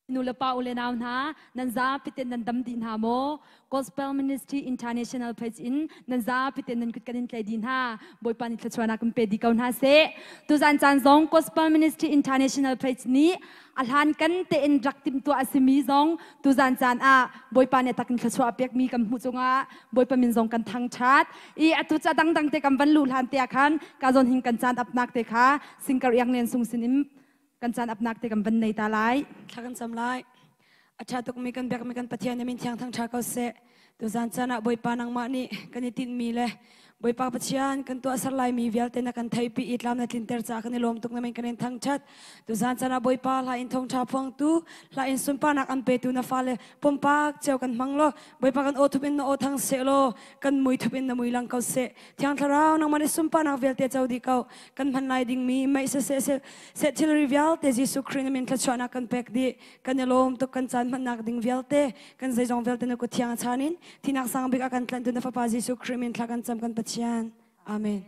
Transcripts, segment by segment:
Nu le pa u le nau hna, nan zapi ten nan dam dih hna maw? Gospel Ministry International page in nan zapi ten nan kut kan in tlai dih hna. Bawipa nih thluachuahnak kan pe dih ko hna seh. Tuzan caan zong Gospel Ministry International page nih a hlan kan tein rak timhtuah a simi zong tuzan caan ah Bawipa nih tak in thluachuah a pekmi kan hmuh cungah Bawipa min zong kan thangṭhat. I atu ca dangdang te kan van luh hlan te ah khan ka zawn hin kan caan apnak te kha singkar iang len sung sin in kan caan apnak te kan van nei ta lai. Thla kan cam lai. A ṭha tukmi kan biakmi kan Pathian na min thiang thang ṭha ko seh. Tuzan caan ah Bawipa nangmah nih kan i tinhmi le Bawipa Pathian kan tuahser laimi vialte na kan theihpi i tlam na tlinter caah kan i lawm tuk na min kan in thangṭhat. Tuzan caan ah Bawipa hla in thawngṭha phuangtu, hla in sunparnak an petu na fale pumpak cio kan hmang law Bawipa kan aw thup in na aw thang seh law kan mui thup in na mui lang ko seh. Thiang Thlarau nangmah nih sunparnak vialte co dih ko. Kan hman lai dingmi mei siseh seh thilri vialte Jesuh Khrih na min thluachuahnak kan pek dih. Kan i lawm tuk kan caan hmannak ding vialte kan zeizong vialte na kut thiang a chan in thinak sang bik a kan tlanhtu na fapa Jesuh Khrih min thla kan cam kan Pathian. Amen.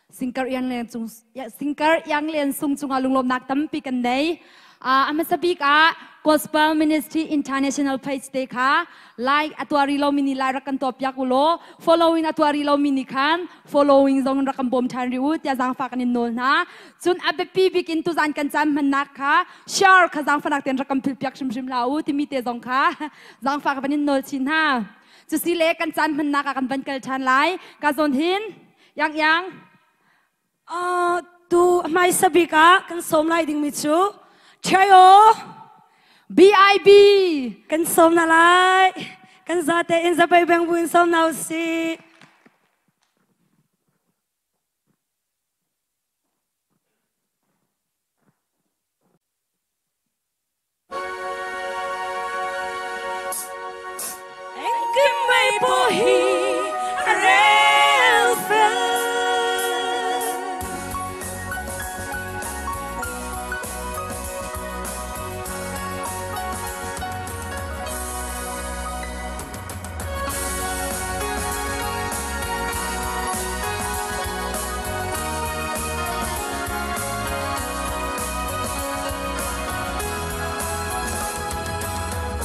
Singkar iang len cung singkar iang len sung cungah lunglawmnak tampi kan nei. A hmasa bik ah Gospel Ministry International page te kha like a tuari lomi nih lai rak kan tuah piak u law following a tuari lomi nih khan following zong in rak kan bawm ṭhan rih u tiah zaangfah kan in nawl hna. Cun a biapi bik in tuzan kan caan hmannak kha share kha zaangfahnak tein rak kan philh piak hrimhrim hlah u timi te zong kha zaangfah ka van in nawl chin hna. Cusile kan caan hmannak ah kan van kal ṭhan lai. Ka zawn hin yang yang Tu hmaisa bik ah kan sawm lai dingmi cu Chayo BIB kan sawm na lai. Kan zate in zapei beng bu in sawm na usih. Engkim mai pawh hi a rel fel.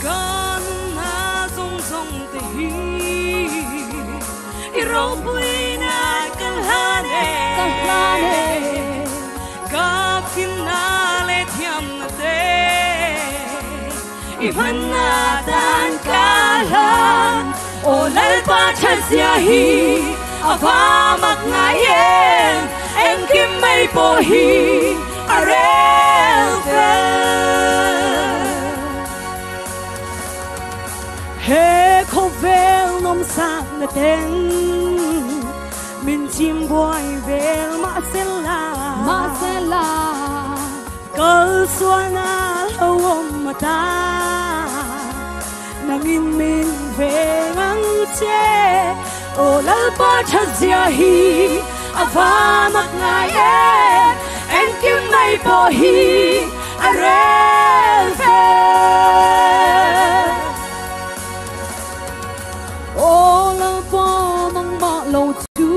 Kan na zong te hi i ropui na kan hlan e Kan hlan e. Ka phin na le thiam na te i hman na tan ka hlan o lalpa that zia hi a va mak ngai em engkim mai pawh hi a rel fel he khawvel nomsak na ten min chim buai vel mahsela Mahsela kal sual na lo om mata nangin min ve ngang che o lalpa that zia hi a va mak ngai em engkim mai pawh hi a rel fel O lalpa nangmah lo chu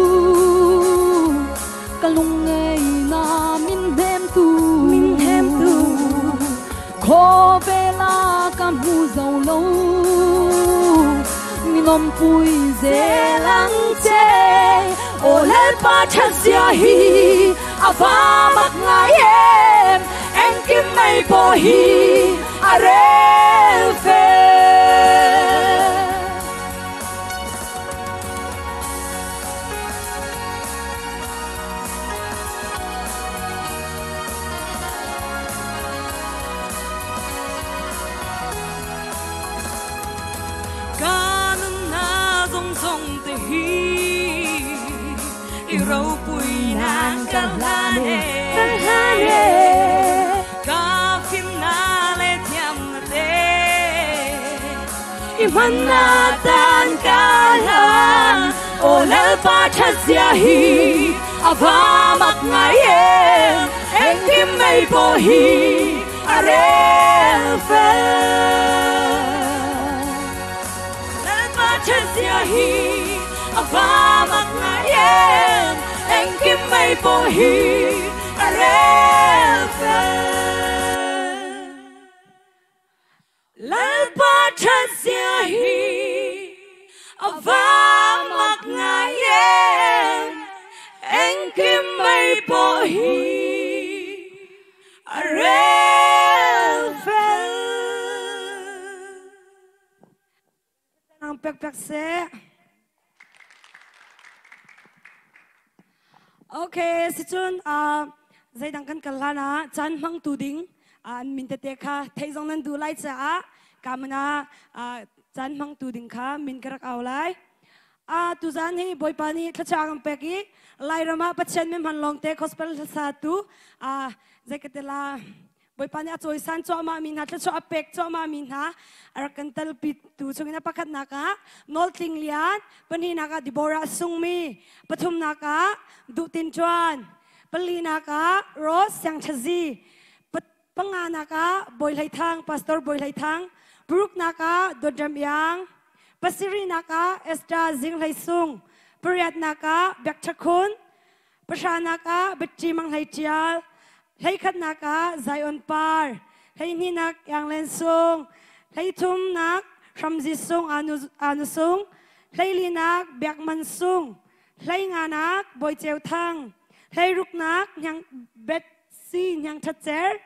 ka lung ngei na min hnem tu min hnem tu khawvela ka hmu zo lo minom pui zelang che o lalpa that zia hi a va mak ngai em engkim mai pawh hi a rel fel Ka na zong zong te hi i ropui nan ka hlan e kan hlan e Ka phim na le thiam na te i hman na tan ka hlan o lalpa that zia hi a va mak ngai em engkim mai pawh hi a rel fel lalpa that zia hi a va mak ngai em engkim mai pawh hi a rel fel. thangṭhat seh. Okay, sicun zeidang kan kal hlan ah caan hmangtu ding an min tete kha theih zong nan duh lai caah kamana caan hmangtu ding kha min ka rak au lai. Tuzan hi Bawipa nih thluachuah kan pek i Lairam ah Pathian min hman lawngte gospel hlasatu zeikatela Bawipa nih a cawisan cuahmah mi hna thluachuah a pek cuahmah mi hna a rak kan telpitu chungin a pakhatnak ah Nawl Tling Lian, pahnihnak ah Deborah Sungmi, pathumnak ah Duh Tin Ṭuan, palinak ah Rose Siang Ṭhazi, panganak ah Bawi Hlei Thang, Pastor Bawi Hlei Thang, paruknak ah Dawt Ram Iang, pasarihnak ah Esther Zing Hlei Sung, pariatnak ah Biak Ṭha Khun, Pahranak ah Bitti Mang Hlei Ṭial, hleikhatnak ah Zion Par, hleihnihnak Iang Len Sung, hleithumnak Hramzi Sung Anu, Anu Sung, hleilinak Biak Man Sung, hleinganak Bawi Ceu Thang, hleiruknak Hniang Betsy Hniang Ṭhat Cer,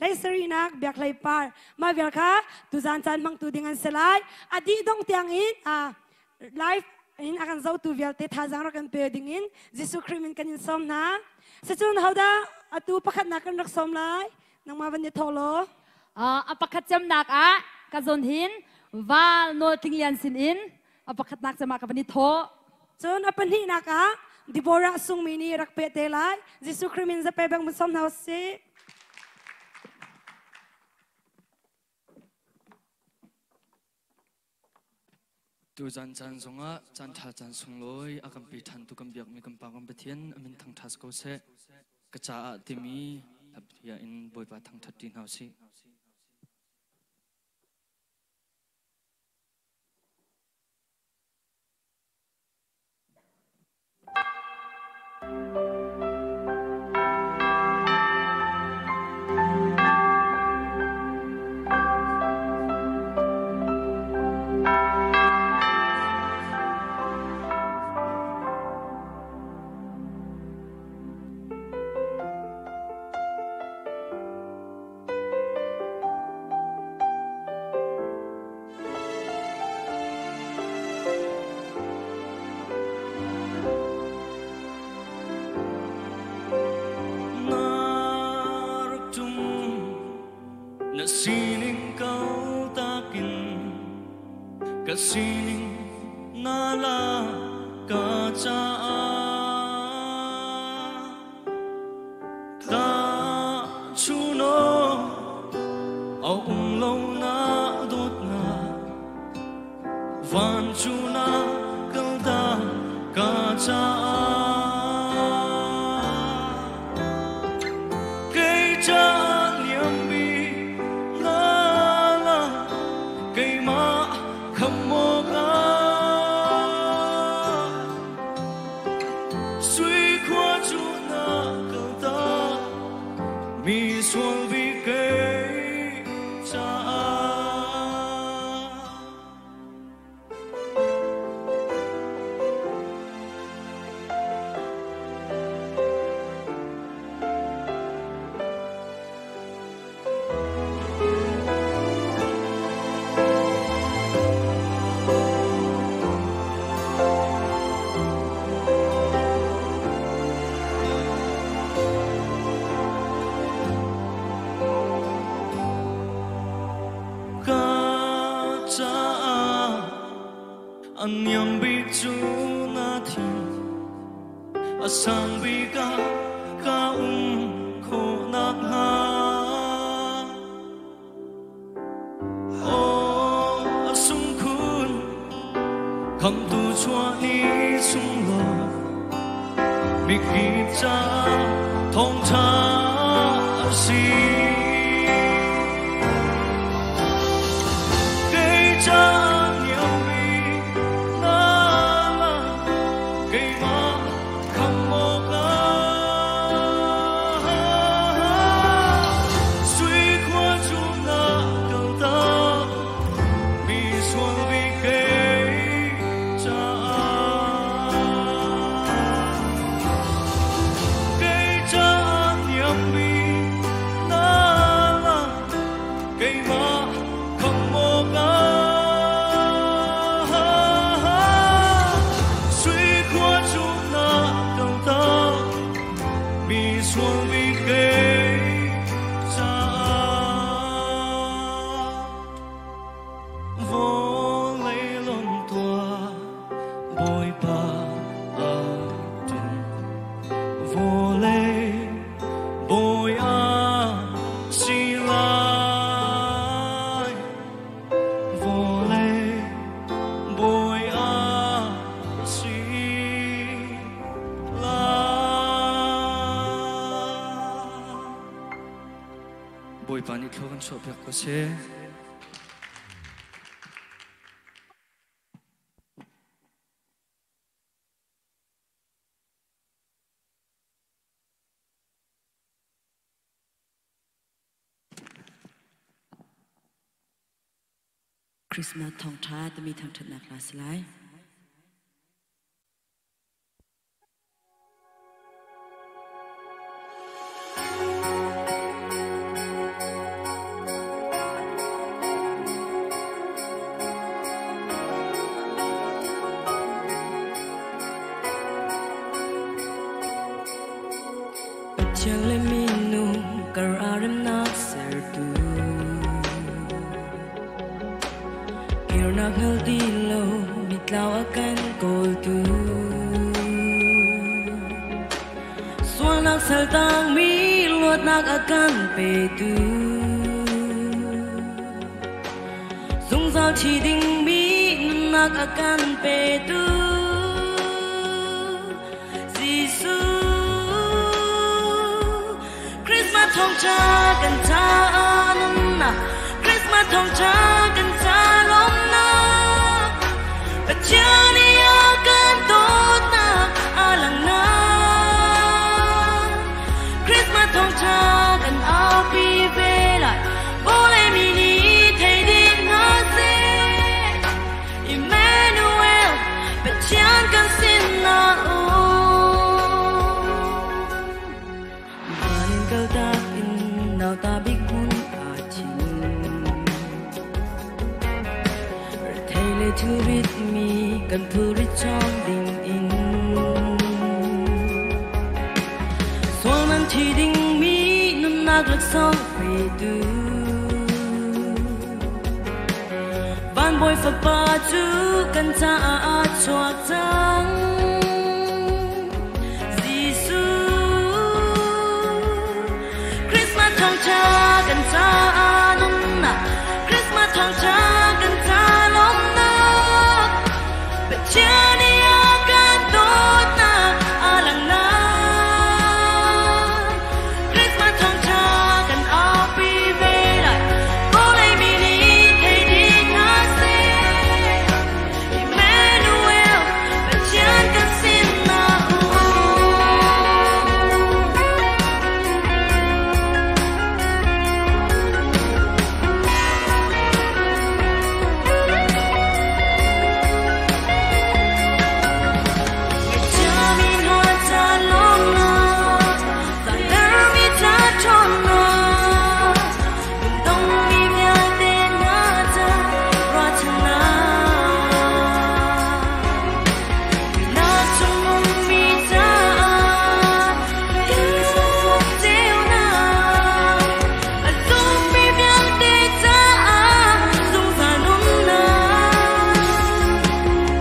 hleisarihnak Biak Hlei Par. Mah vial kha tuzaan caan hmangtu ding an si lai. A dih dong tiang in live in a kan zohtu vialte thazaang rak kan pe ding in Jesuh Khrih min kan in sawm hna. Sicun hodah atu pakhatnak kan rak sawm lai? Nangmah van i thawh law. A pakhat cemnak ah ka zawn hin val nawl tling lian sin in a pakhatnak cem ah ka van i thawh. Cun a pahnihnak ah Deborah sungmi nih rak pe te lai. Jesuh Khrih min zape bang mun sawm hna usih. Tuzan caan zongah caanṭha caan sunglawi a kan pe ṭhantu kan biakmi kan Pa kan Pathian a min thangṭhat si ko seh. Ka caah timi hla in Bawipa thangṭhat ṭi hna usih. Na rak tum na sining ko takin ka sining na la ka caah Ta chuno au um lo na dawt na van cu na kal ta ka caah kei ca liam bi na la keimah kham maw ka Sui khua cu na kal ta mi sual vi kei caah. Ka caah a niam bik cu na thi a sang bik ah ka um khawh nakhnga. Aw a sungkhun khamtu chuah ni sunglawi mikip ca thawngṭha a si. Kei ca niammi na la keimah kham awkah sui khua cu na kaltak mi sual vi kei caah kei caah Bawipa nih thlua kan chuahpiak ko seh. Christmas thawngṭha timi thangṭhatnak hla si lai. Pathian le minung kar ah remnak sertu Kirnak hngal ti lo mitlau a kan kawltu Sualnak saltang mi luatnak a kan petu Zungzal thi dingmi nunnak a kan petu Jesuh Christmas thawngṭha kan caah nunnak Christmas thawngṭha kan ca lawmnak Pathian i a kan dawtnak a langhnak Christmas thawngṭha kan aupi ve lai vawlei mi nih thei ding hna seh Emmanuel Pathian kan sinah um Van in kaltak in nauta bik hmun aa thim Rethei le thilrit mi kan phurrit chawng ding in Sual man thi ding mi nunnak laksawng petu Van bawi fapa cu kan caah aa chuak cang Jesuh Christmas thawngṭha kan caah nunnak Christmas thawngṭha kan ca lawmnak Pathian i a kan dawtnak a langhnak Christmas thawngṭha kan aupi ve lai vawlei mi nih thei dih hna seh Emmanuel Pathian kan sinah um. Ngaihchiami hna ca lawmnak, tlantermi ca ṭhawnnak, lungdongmi vialte hna ca ruahchannak. Muihnak chung ummi caah Christmas ceunak, a zummi vialte caah zungzal nunnak.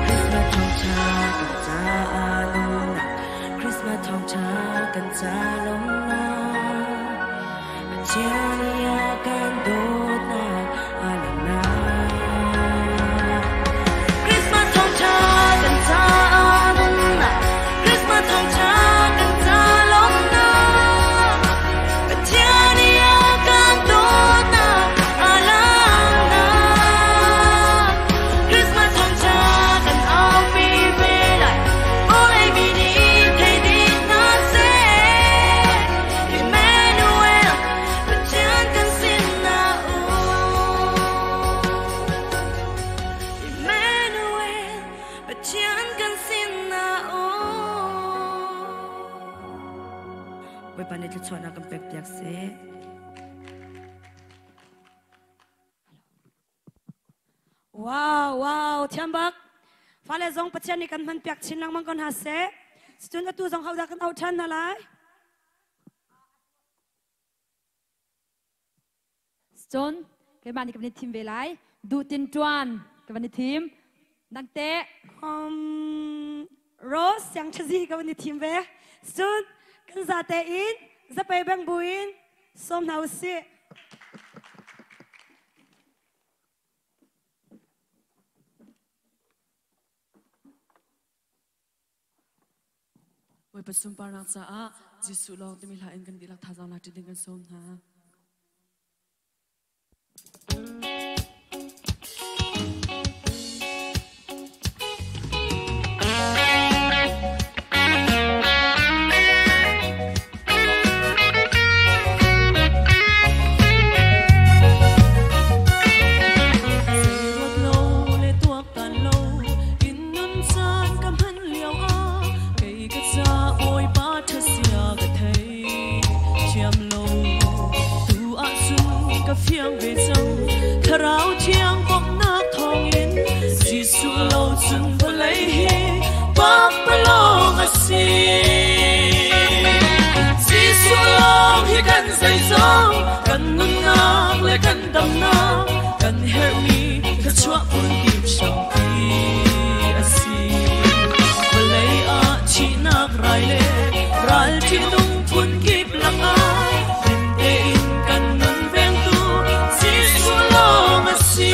Christmas thawngṭha kan caah nunnak, Christmas thawngṭha kan ca lawmnak, Pathian i a kan dawtnak a langhnak. Christmas thawngṭha kan caah nunnak, Christmas thawngṭha kan ca lawmnak, Pathian i a kan dawtnak a langhnak. Christmas thawngṭha kan aupi ve lai, vawlei mi nih thei dih hna seh. Emmanuel, Pathian kan sinah um. Emmanuel, Pathian kan sinah um. Bawipa nih thluachuahnak kan pek piak seh. Wow, wow, thiam bak. Fale zong Pathian nih kan hman piak chin lengmang ko hna seh. Cun atu zong hodah kan auh ṭhan hna lai? Cun keimah nih ka van i thim ve lai. Duh tin ṭuan ka van i thim. Nang teh? Rose siang ṭhazi ka van i thim ve. Cun kan zate in zapei beng buin sawm hna usih. Bawipa sunparnak caah Jesuh lawng timi hla in kan dihlak thazaang la ṭi ding kan sawm hna. ka fiang ve cang. Thlarau Thiang bawmhnak thawngin Jesuh lo cun vawlei hi pakpalawng a si. Jesuh lawng hi kan zeizong, kan nunnak le kan damnak, kan herhmi thluachuah phunkip hrampi a si. Vawlei ah thihnak rai le ral ṭihnung phunkip lakah him tein kan nun vengtu Jesuh lawng a si.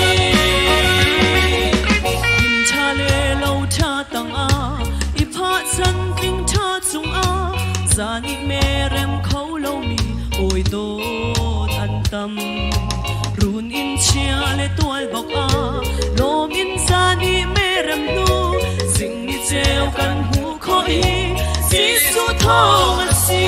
Inn ṭha le lo ṭha tangah i phah chan tling ṭha cungah zan i merem kho lomi hawi dawt an tam. Run inn chia le tual bak ah lawm in zan i merem hnu zing ni ceu kan hmuh khawh hi Jesuh thawng a si.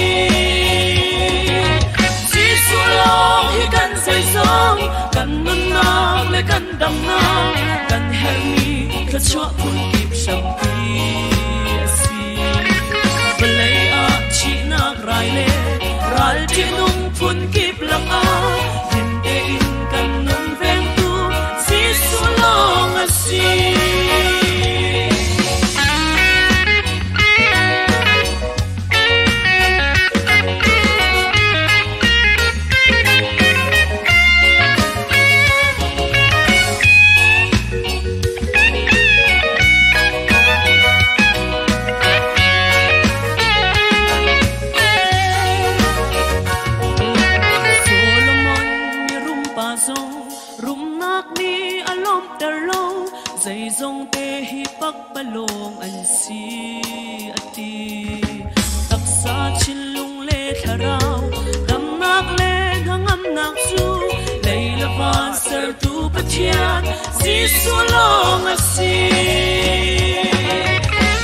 Jesuh lawng hi kan zeizong, kan nunnak le kan damnak, kan herhmi thluachuah phunkip hrampi a si. Vawlei ah thihnak rai le ral ṭihnung phunkip lakah him tein kan nun vengtu Jesuh lawng a si. Solomon mirum pa zong rumnak nih a lawmhter lo, zeizong te hi pakpalawng an si a ti. Taksa thinlung le thlarau damnak le hnangamnak cu lei le van sertu Pathian Jesuh lawng a si.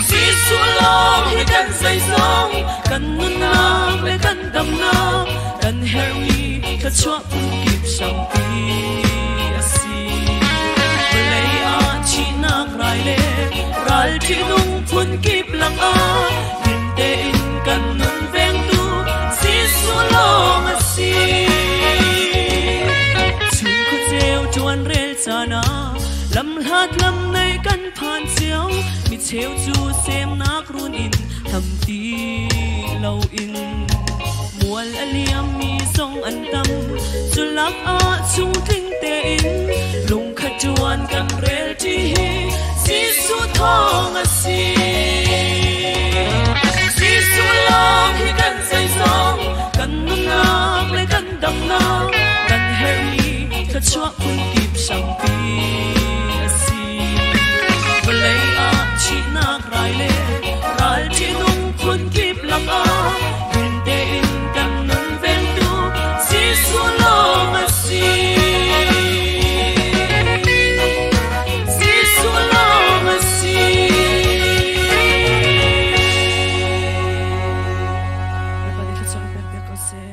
Jesuh lawng hi kan zeizong, kan nunnak le kan damnak, kan herhmi thluachuah phunkip hrampi a si. Vawlei ah thihnak rai le ral ṭihnung phunkip lakah him tein kan nun vengtu Jesuh lawng a si. Chun khuaceu ṭuan rel caan ah lamhlat lam nei kan phan cio, mi cheu cu semnak run in tham ti loin mual a liam mi zong an tam. Cu lak ah chungtling tein lungkhat ṭuan kan rel ṭi hi Jesuh thawng a si. Jesuh lawng hi kan zeizong, kan nunnak le kan damnak, kan herhmi thluachuah phunkip hrampi a si. Vawlei ah thihnak rai le ral ṭihnung phunkip lakah him tein kan nun vengtu Jesuh lawng a si. Jesuh lawng a si. Bawipa nih thluachuah kan pek piak ko seh.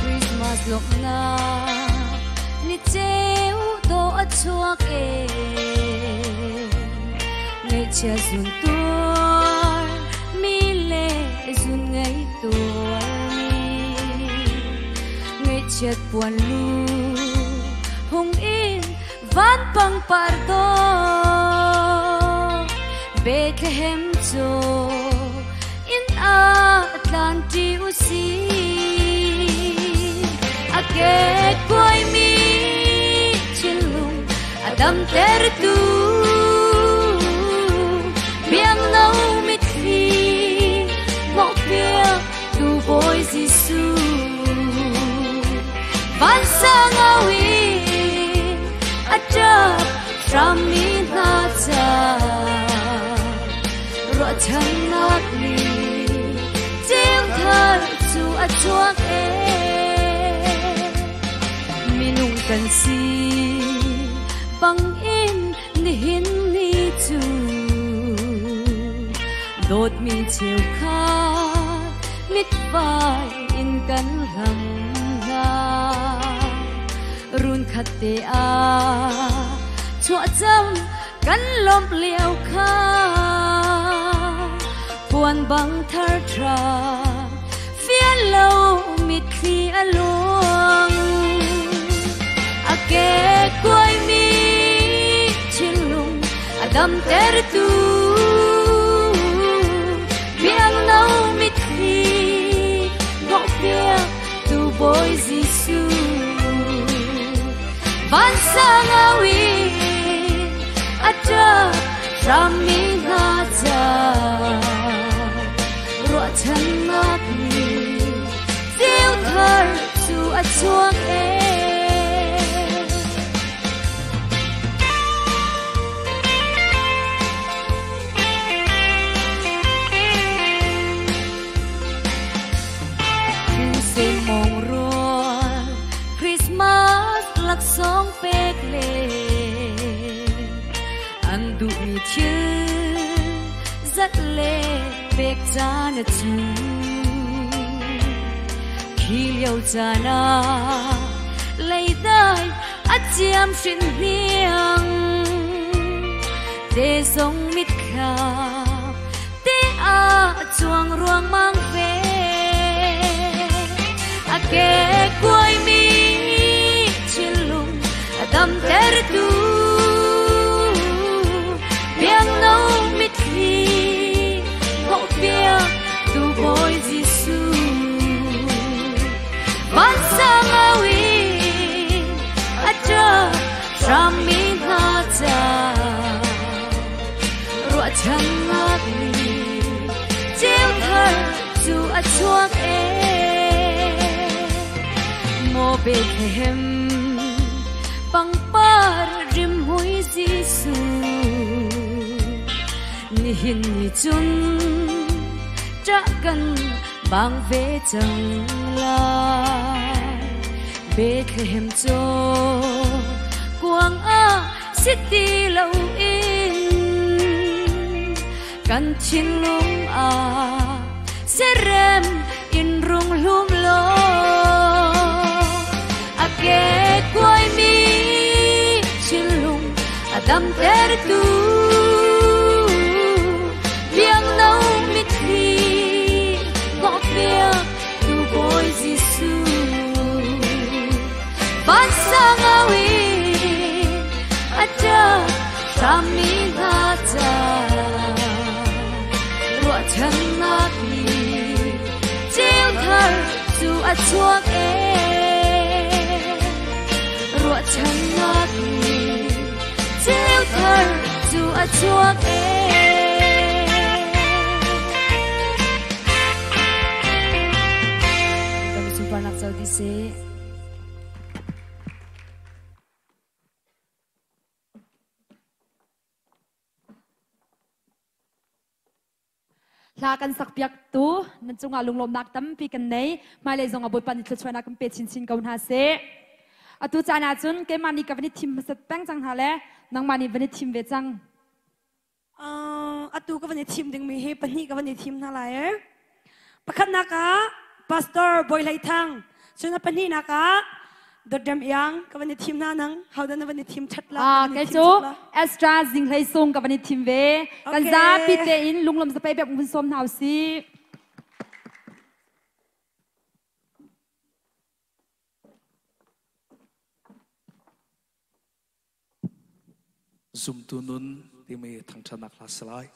Christmas lawmhnak ni ceu dawh a chuak e, ngaihchia zun tuar mi le zun ngei tuar mi, ngaihchiat puan lu hung in van pangpar dawh Bethlehem cu inn ah tlan ṭi u sih. A kekkuaimi thinlung a damtertu, biangno mitthli hnawhpiak tu Bawi Jesuh. Vansang au in a ṭap hrammi hna ca ruahchannak ni ceu thar cu a chuak e. Minung kan si bangin nihin ni cu dawtmi cheukhat mitvai in kan hlam hna. Run khat te ah chuahcam kan lawmh lio kha puan bang thar tha fial lo mitthli a luang. A ke kuai mi thinlung a damtertu biangno mitthli hnawhpiak tu Bawi Jesuh. Vansang awin a ṭap hrammi hna ca ruahchannak nih ceu thar cu a chuak ee. Mong rual Christmas laksawng pek le an duhmi thil zat le pek caan a cu. Khi lio caan ah leidai a ciam hrin hniang te zong mitthlam te ah chuang ruangmang ve. A ke kuai mi thinlung a damtertu biangno mitthli hnawhpiak tu Bawi Jesuh. Vansang awin a ṭap hrammi hna ca ruahchannak nih ceu thar cu a chuak ee. Maw Bethlehem pangpar rimhmui Jesuh nihin ni cun ṭah kan bang ve cang lai. Bethlehem caw kuang ah si ti loin kan thinlung ah serem in rung hlum law. A ke kuai mi thinlung a damtertu biangno mitthli hnawhpiak tu Bawi Jesuh. Vansang awin a ṭap hrammi hna ca ruahchannak nih ceu thar cu a chuak ee. Ruahchannak nih ceu thar cu a chuak ee. Kan sunparnak co dih seh. Hla kan sak piak tu nan cungah lunglawmnak tampi kan nei. Hmailei zong ah Bawipa nih thluachuahnak kan pe chinchin ko hna seh. Atu caan ah cun keimah nih ka van i thim hmasat peng cang hna le nangmah nih van i thim ve cang. Atu ka van i thim dingmi hi pahnih ka van i thim hna lai ee. Pakhatnak ah Pastor Bawi Hlei Thang, cun a pahnihnak ah Dawt Rem Iang ka van i thim hna. Nang hodah na van i thim ṭhat la? Kei cu Ezra Zing Hlei Sung ka van i thim ve. Kan zapi tein lunglawm zapei bek vun sawm hna usih. Zumtu nun timi thangṭhatnak hla si lai.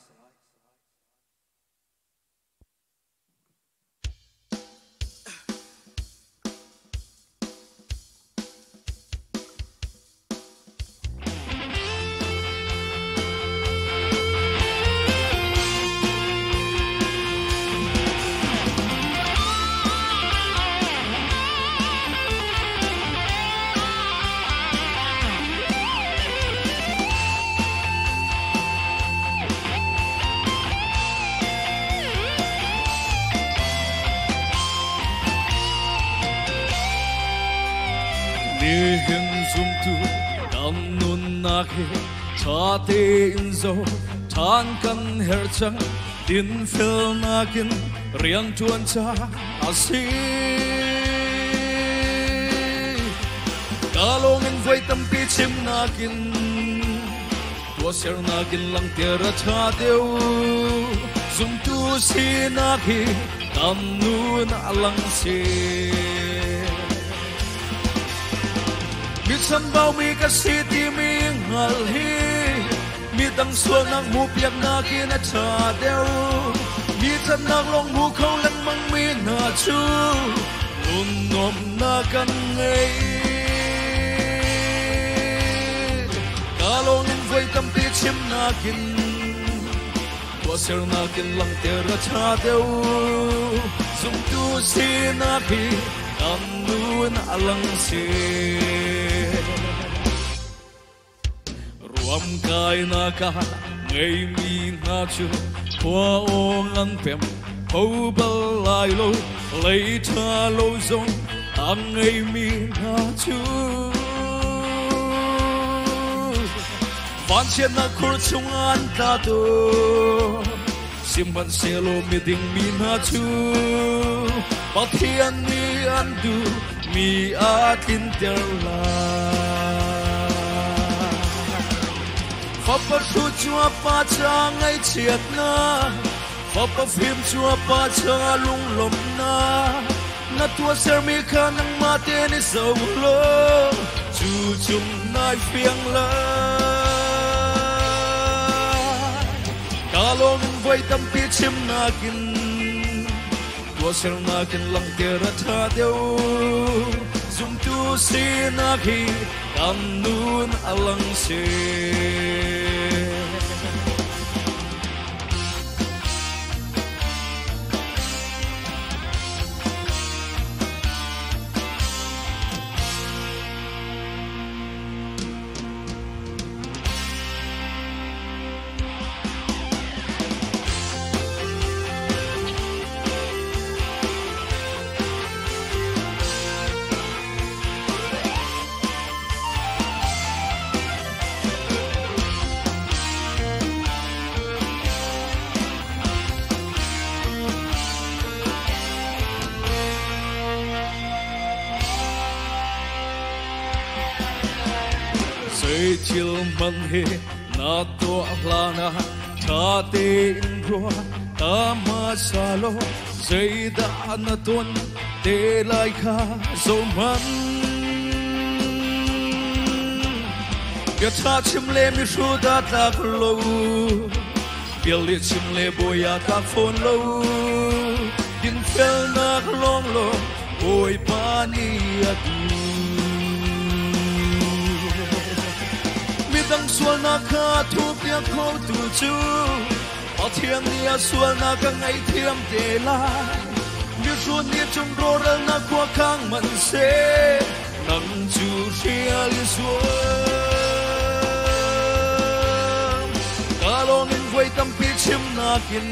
Nihin zumtu kan nunnak hi ṭha tein zoh ṭhan kan herh cang. Dinfelnak in rianṭuan ca a si. Kalong in voi tampi chim nakin tua ser nakin langter a tha deu zumtu sinak hi kan nun a lang si mi chambau mi ka si timi hngal hi mi dang sualnak mu piak nakin a tha deu mi thatnak lawng mu kho lengmang mi hna cu nun nuamnak kan ngei kalong in voi tampi chim nakin tuahsernak in langhter a tha deuh zumtu sinak hi kan nun a lang si ruam kainak ah ngeimi hna cu khua awng an pem kho bal lai lo lei ṭha lo zong a ngeimi hna cu vanchiatnak khur chung an tla tawn sihmanhsehlaw miding mi hna cu Pathian nih an duh mi a tlinter lai. Fapa hrut cu a pa ca ngaihchiatnak, fapa fim cu a pa ca lunglawmhnak. Na tuahsermi kha nangmah tein i zoh law, cu chung nai fiang lai. Ka lawm in voi tampi chim nakin tuahsernak in langhter a ṭha deuh. Zumtu sinak hi kan nun a lang si. Zeithil hmanh hi na tuah hlan ah ṭha tein ruah ta hmasa law zeidah na ton te lai kha zohhmanh. Bia ṭha chim le mihrut aa tlak lo, bia lih chim le bawi aa tlak fawn lo. Dinfelnak lawnglawng Bawipa nih a duh. Midang sualnak kha thupiak khotu cu Pathian nih a sualnak a ngaihthiam te lai. Mihrut nih cun rawhralnak khua khang manh seh, nang cu hrial i zuam. Ka lawng in voi tampi chim nakin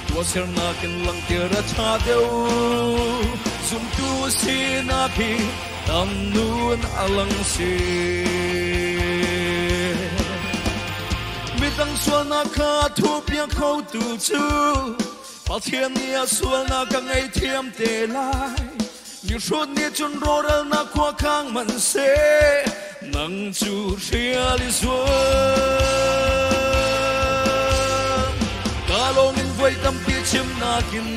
tuahsernak in langhter a ṭha deuh. Zumtu sinak hi tam nun a lang si. Midang sualnak kha thupiak khotu cu Pathian nih a sualnak a ngaihthiam te lai. Mihrut nih cun rawhralnak khua khang hmanh seh, nang cu hrial i zuam. Ka lawng in voi tampi chim nakin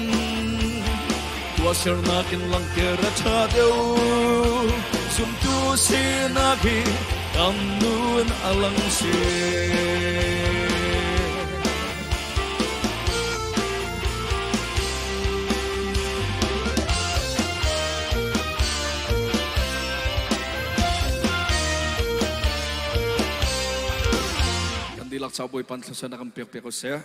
tuahsernak in langhter a ṭha deuh. Zumtu sinak hi kan nun a lang si. Kan dihlak ca Bawipa thluachuah na kan pek piak ko seh.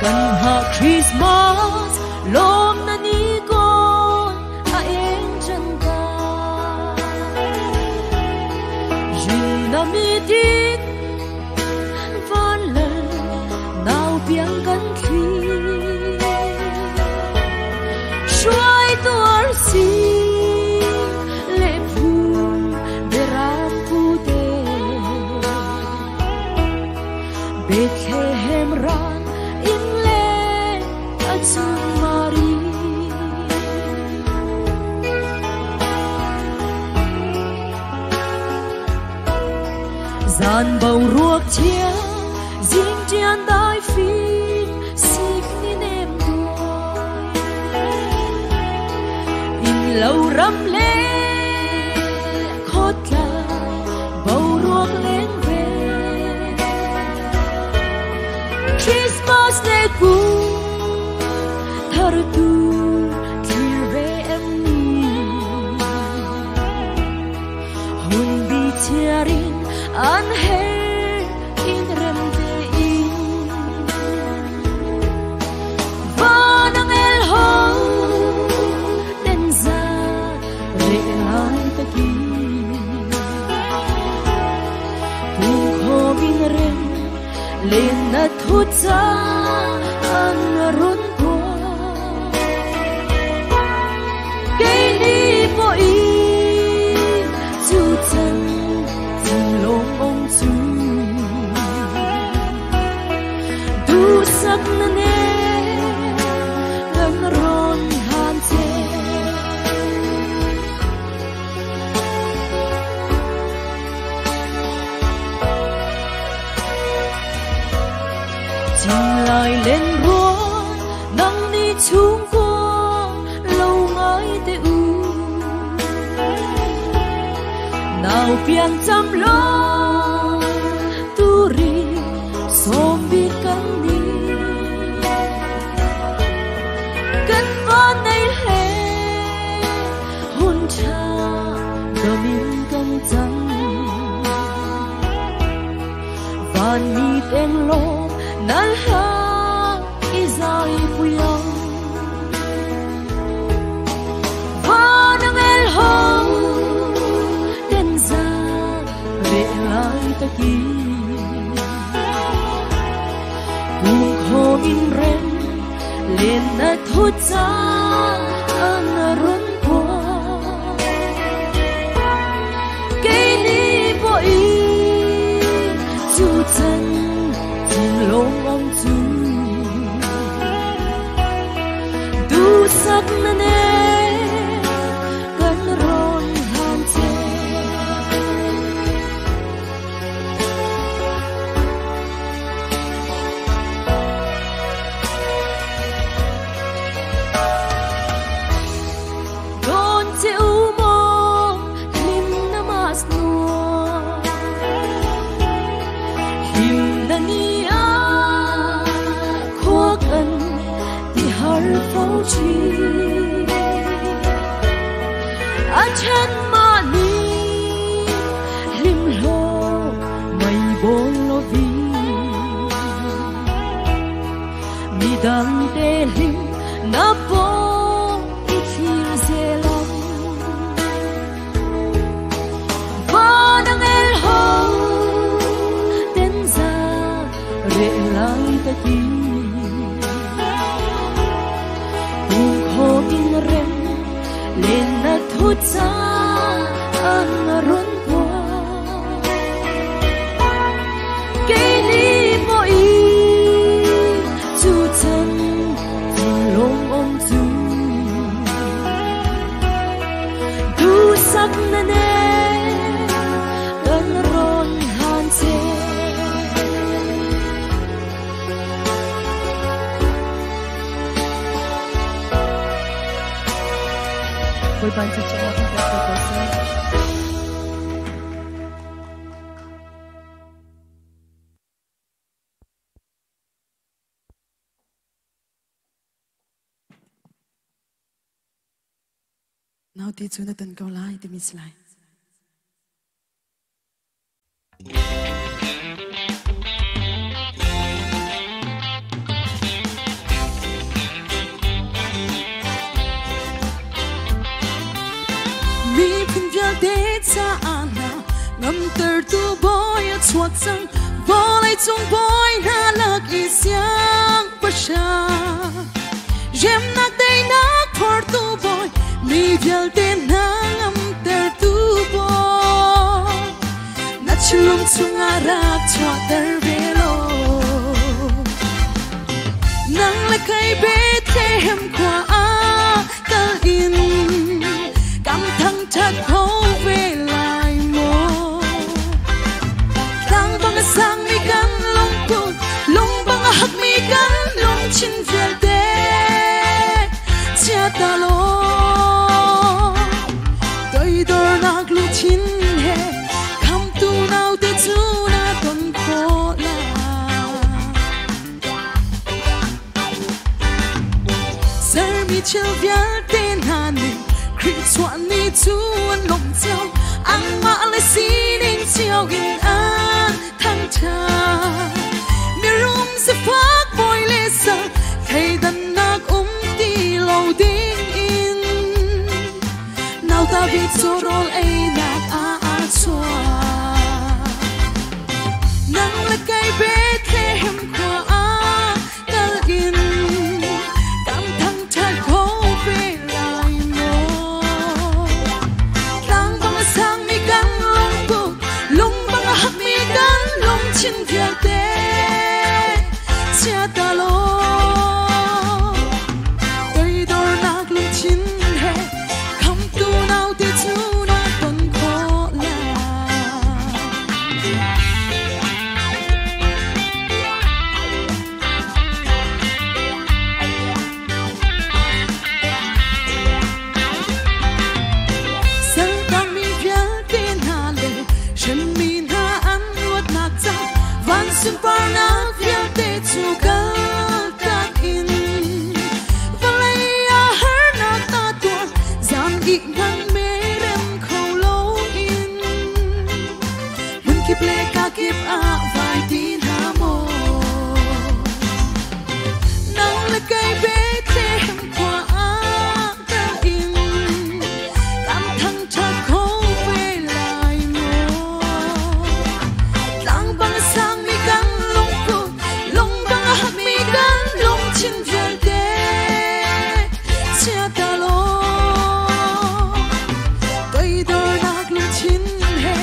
Kan ha Christmas lom na ni ko a eng chan ta Rin na mi tin van lal nau piang kan thli Shuai tuar si le phu beram pu te Bethlehem ran in le a chung Mari Zan bầu ruốc chia Dinh trian đai phi Xích ni nem đuôi In lâu ram lê Khót là bầu ruốc lên về Christmas lê cú Thar tu Thlir ve em ni Hun bi chiarin an her in rem te in Van ang el ho ten za re lai ta ki Tung khom in rem lên na thu cha an run qua Cây ni po i chu chân chân lông ông chú Du sắc na ne gần ron han che Chim lại lên ruộng nắng ni chung qua lâu ngái te u nào piang chăm lo tu ri som bi kan ni kan va nei he hun cha domin kan chang van mi teng lo nan ha izai puyang van ang el ho ten za re lai ta ki cùng khom in rem lên na thu cha an run qua cây ni po i chu chân chân lông ông chú du sắc na ne kan ron han che Don che u mo lim na mas nuo Him na ni a khua kan ti har fo chi A chen ma ni lim lo mai bol lo vi Mi dang te lim na po i thlir zelam Van ang el ho ten za re lai ta ki Tung khom in rem lên na thu cha an run qua Cây ni po i chu chân chân lông ông chú Du sắc na ne kan ron han che Bawipa cu cungah kan pek ko seh. Nauti cu na ton ko lai timi si lai. Damter tu bawi a chuak cang, vawleicung bawi hna lak i siangpahrang. Remnak teinak phortu bawi, mi vialte hna ngamtertu bawi. Na thinlung chungah rak chuahter ve law. Nang le kei Bethlehem khua ah kal in kan thangṭhat kho ve lai maw? Tlang bang a sangmi kan lungput, lung bang a hakmi kan lungthin vialte chia ta law. Toidornak lungthin he khamtu naute cu na ton khawh lai. Sermi thil vialte hna nih Khrih chuah ni cu an lawmh cio, anmah le sining cio in an thangṭhat. Mirum sifak bawi le sal thleidannak um ti lo ding in nauta bik cu rawl einak ah aa chuah. Nang le kei Bethlehem khua ah kal in kan thangṭhat kho ve lai maw? Tlang bang a sangmi kan lungput, lung bang a hakmi kan lungthin vialte chia ta law. Toidornak lungthin he khamtu naute cu na ton khawh lai. Saltangmi vialte hna le hremmi hna an luatnak ca van sunparnak vialte cu kaltak in vawlei ah harnak ta tuar zan ih hmang merem kho loin hmunkip le kakip ah vai ti hna maw? Nang le kei Bethlehem khua ah kal in kan thangṭhat kho ve lai maw? Tlang bang a sangmi kan lungput, lung bang a hakmi kan lungthin vialte chia ta law. Toidornak lungthin he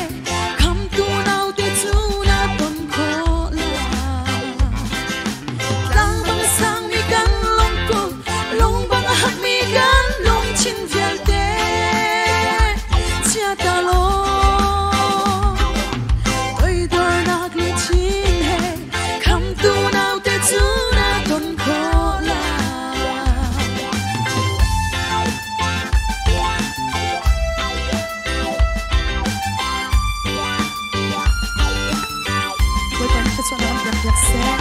khamtu naute cu na ton khawh lai. Tlang bang a sangmi kan lungput, lung bang a hakmi kan lungthin vialte chia ta law. Toidornak lungthin he khamtu naute cu na ton khawh lai. Bawipa nih thluachuahnak an pek piak seh.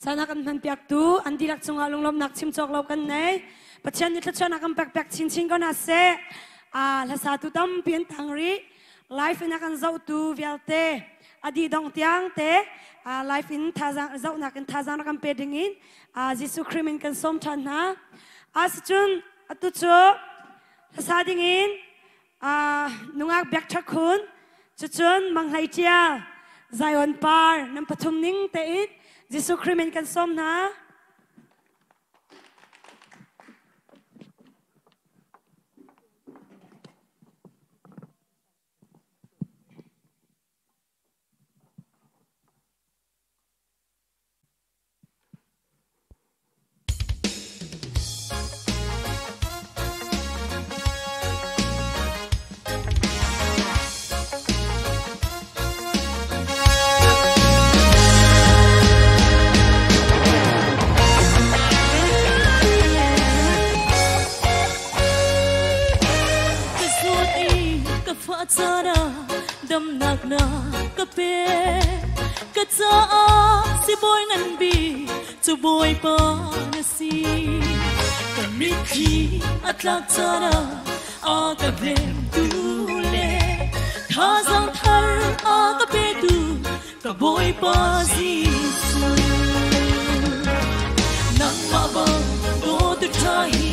Caan a kan hmanpiaktu an dihlak cungah lunglawmhnak chim cawk lo kan nei. Pathian nih thluachuahnak kan pekpiak chinchin ko hna seh. Hlasatu tampi an tang rih. Live in a kan zohtu vialte a dih dong tiang te live in thazang zohnak in thazang rak kan pe ding in Jesuh Khrih min kan sawm ṭhan hna. Asicun atu cu hlasa ding in nungak biak ṭha khun cucun Mang Hlei Ṭial Zion Par nan pathum ning tein Jesuh Khrih min kan sawm hna. Ka zawt i ka fah caan ah damnak na ka pek. Ka caah sibawi ngan bik cu Bawipa na si. Ka mitthli a tlak caan ah a ka hnemtu le thazaang thar a ka petu ka Bawipa Jesuh. Nangmah bang dawtu ṭha hi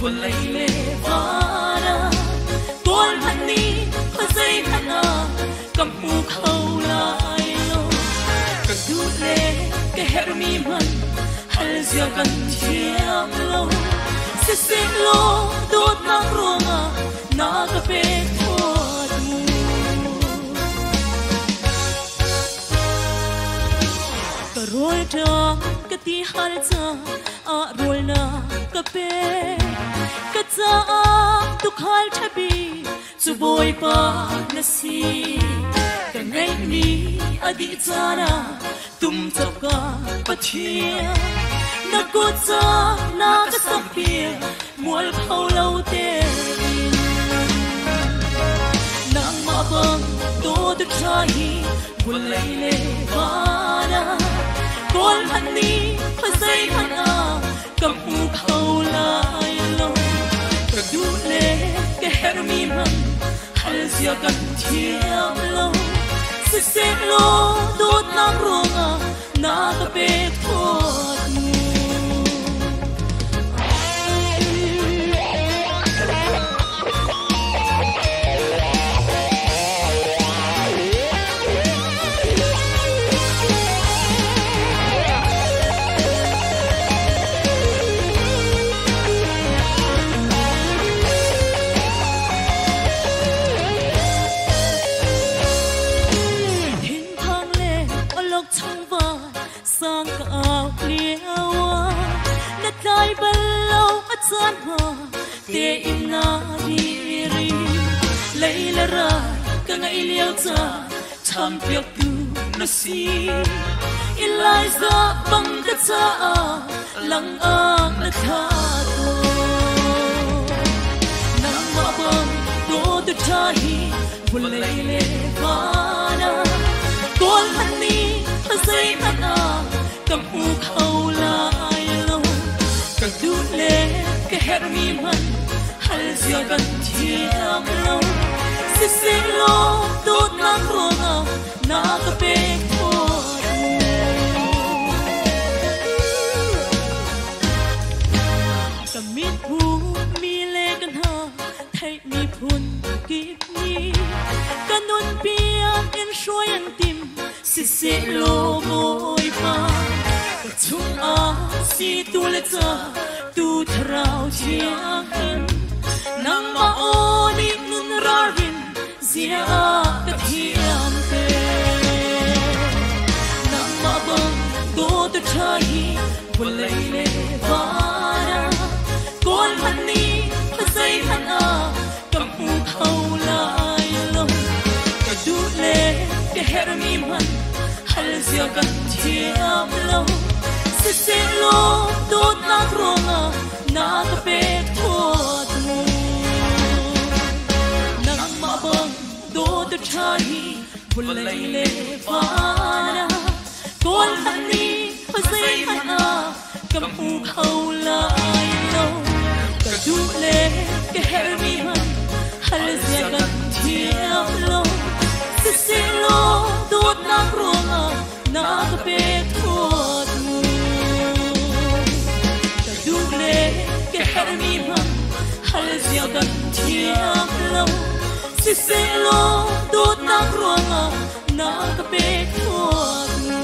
Vawlei le van ah kawl hmanh nih khuazei hmanh ah ka hmu kho lai lo. Ka duh le ka herhmi hmanh hal zia kan thiam lo. Siseh law dawtnak ruangah na ka pek thuat mu. Ka rawl ṭang ka ti hal caah rawl na ka pek. Ka caah tuukhal ṭha bik cu Bawipa na si. Ka ngeihmi a dih caan ah tum cawk ka Pathian. Na kut ca na ka sakpiak mualpho lo tein. Nangmah bang dawt ṭha hi vawlei le van ah kawl hmanh nih khuazei hmanh ah ka hmu kho lai lo. Ka duh le ka herhmi hmanh hal zia kan thiam lo. Siseh law dawtnak ruangah na ka pek thuat mu. Thinphang le awlokchong va sang ka au lio ah na tlai bal lo a caan hma tein na diri. Lei le rai ka ngaih lio ca champiaktu na si. Eliza bang ka caah langak na thla tawn. Nangmah bang dawt ṭha hi vawlei le van ah kawl hmanh nih khuazei hmanh ah ka hmu kho lai lo. Ka duh le ka herhmi hmanh hal zia kan thiam lo. Siseh law dawtnak ruangah na ka pek thuat mu. Ka mit hmuhmi le ka hna theihmi phun kip nih ka nunpiak in hruai an tim. Siseh law Bawipa ka chungah si tu le ca tu Thlarau Thianghlim nangmah aw nih nun ralrin zia ka thiam te. Nangmah bang dawt ṭha hi vawlei le van ah kawl hmanh nih khuazei hmanh ah ka hmu kho lai lo. Ka duh le ka herhmi hmanh hal zia kan thiam lo. Siseh law dawtnak ruangah na ka pek thuat mu. Nangmah bang dawt ṭha hi vawlei le van ah kawl hmanh nih khuazei hmanh ah ka hmu kho lai lo. Ka duh le ka herhmi hmanh hal zia kan thiam lo. Siseh law dawtnak ruangah na ka pek thuat mu. Ka duh le ka herhmi hmanh hal zia kan thiam lo. Siseh law dawtnak ruangah na ka pek thuat mu.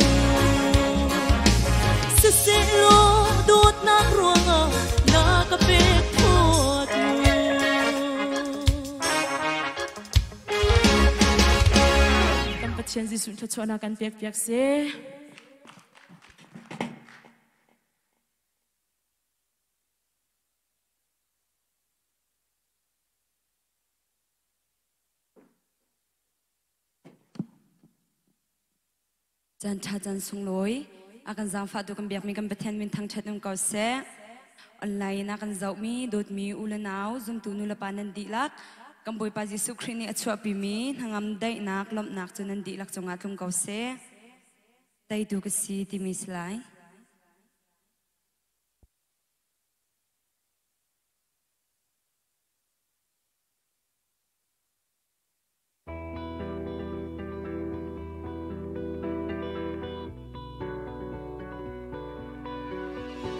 Siseh law dawtnak ruangah na ka pek thuat mu. Kan Pathian Jesuh thluachuahnak kan pek piak seh. Caan ṭha caan sunglawi a kan zaangfah tu kan biakmi kan Pathian min thangṭhat um ko seh. Online in a kan zohmi dawtmi u le nau zumtu nu le pa nan dihlak kan Bawipa Jesuh Khrih nih a chuahpimi hnangam daihnak lawmhnak cu nan dihlak cungah tlung ko seh. Teitu ka si timi si lai.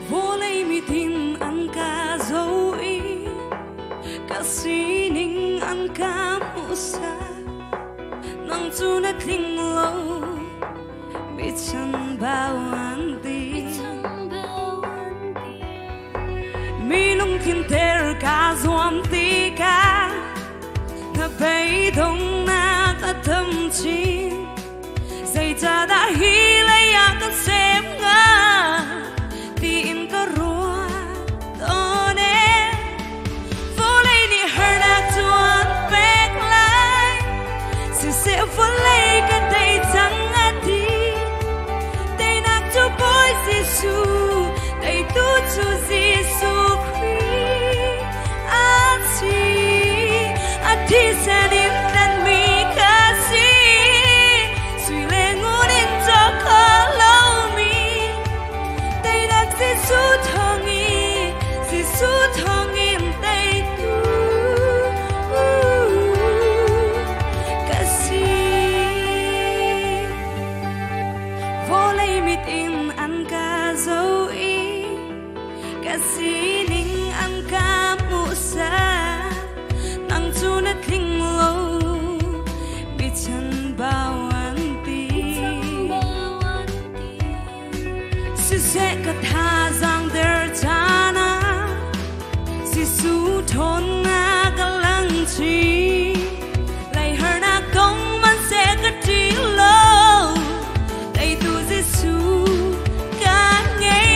Vawlei mitin an ka zo i. Sining an ka hmuhsak nang cu na tling lo mi chambau an ti mi lungthin ter ka zuam tikah na beidongnak a tam chin. Zeicahdah hi lei ah ka sem hnga tiin ka ruat tawn ee. Vawlei nih harnak cu an pek lai, siseh vawlei ka tei cang a ti. Teinak cu Bawi Jesuh, teitu cu Jesuh Khrih a si. A thisen in tlanhmi ka si, sui le ngun in cawk khawh lomi. Teinak Jesuh thawngin, Jesuh thawngin teitu ka si. Vawlei mit in an ka zoh i ka sining an ka hmuhsak. Nang cu na tling lo, mi chanbau an ti. Siseh ka thazaang der caan ah Jesuh ṭhawnnak a lang chin. Lei harnak kong hmanhseh ka ṭih lo, teitu Jesuh ka ngei.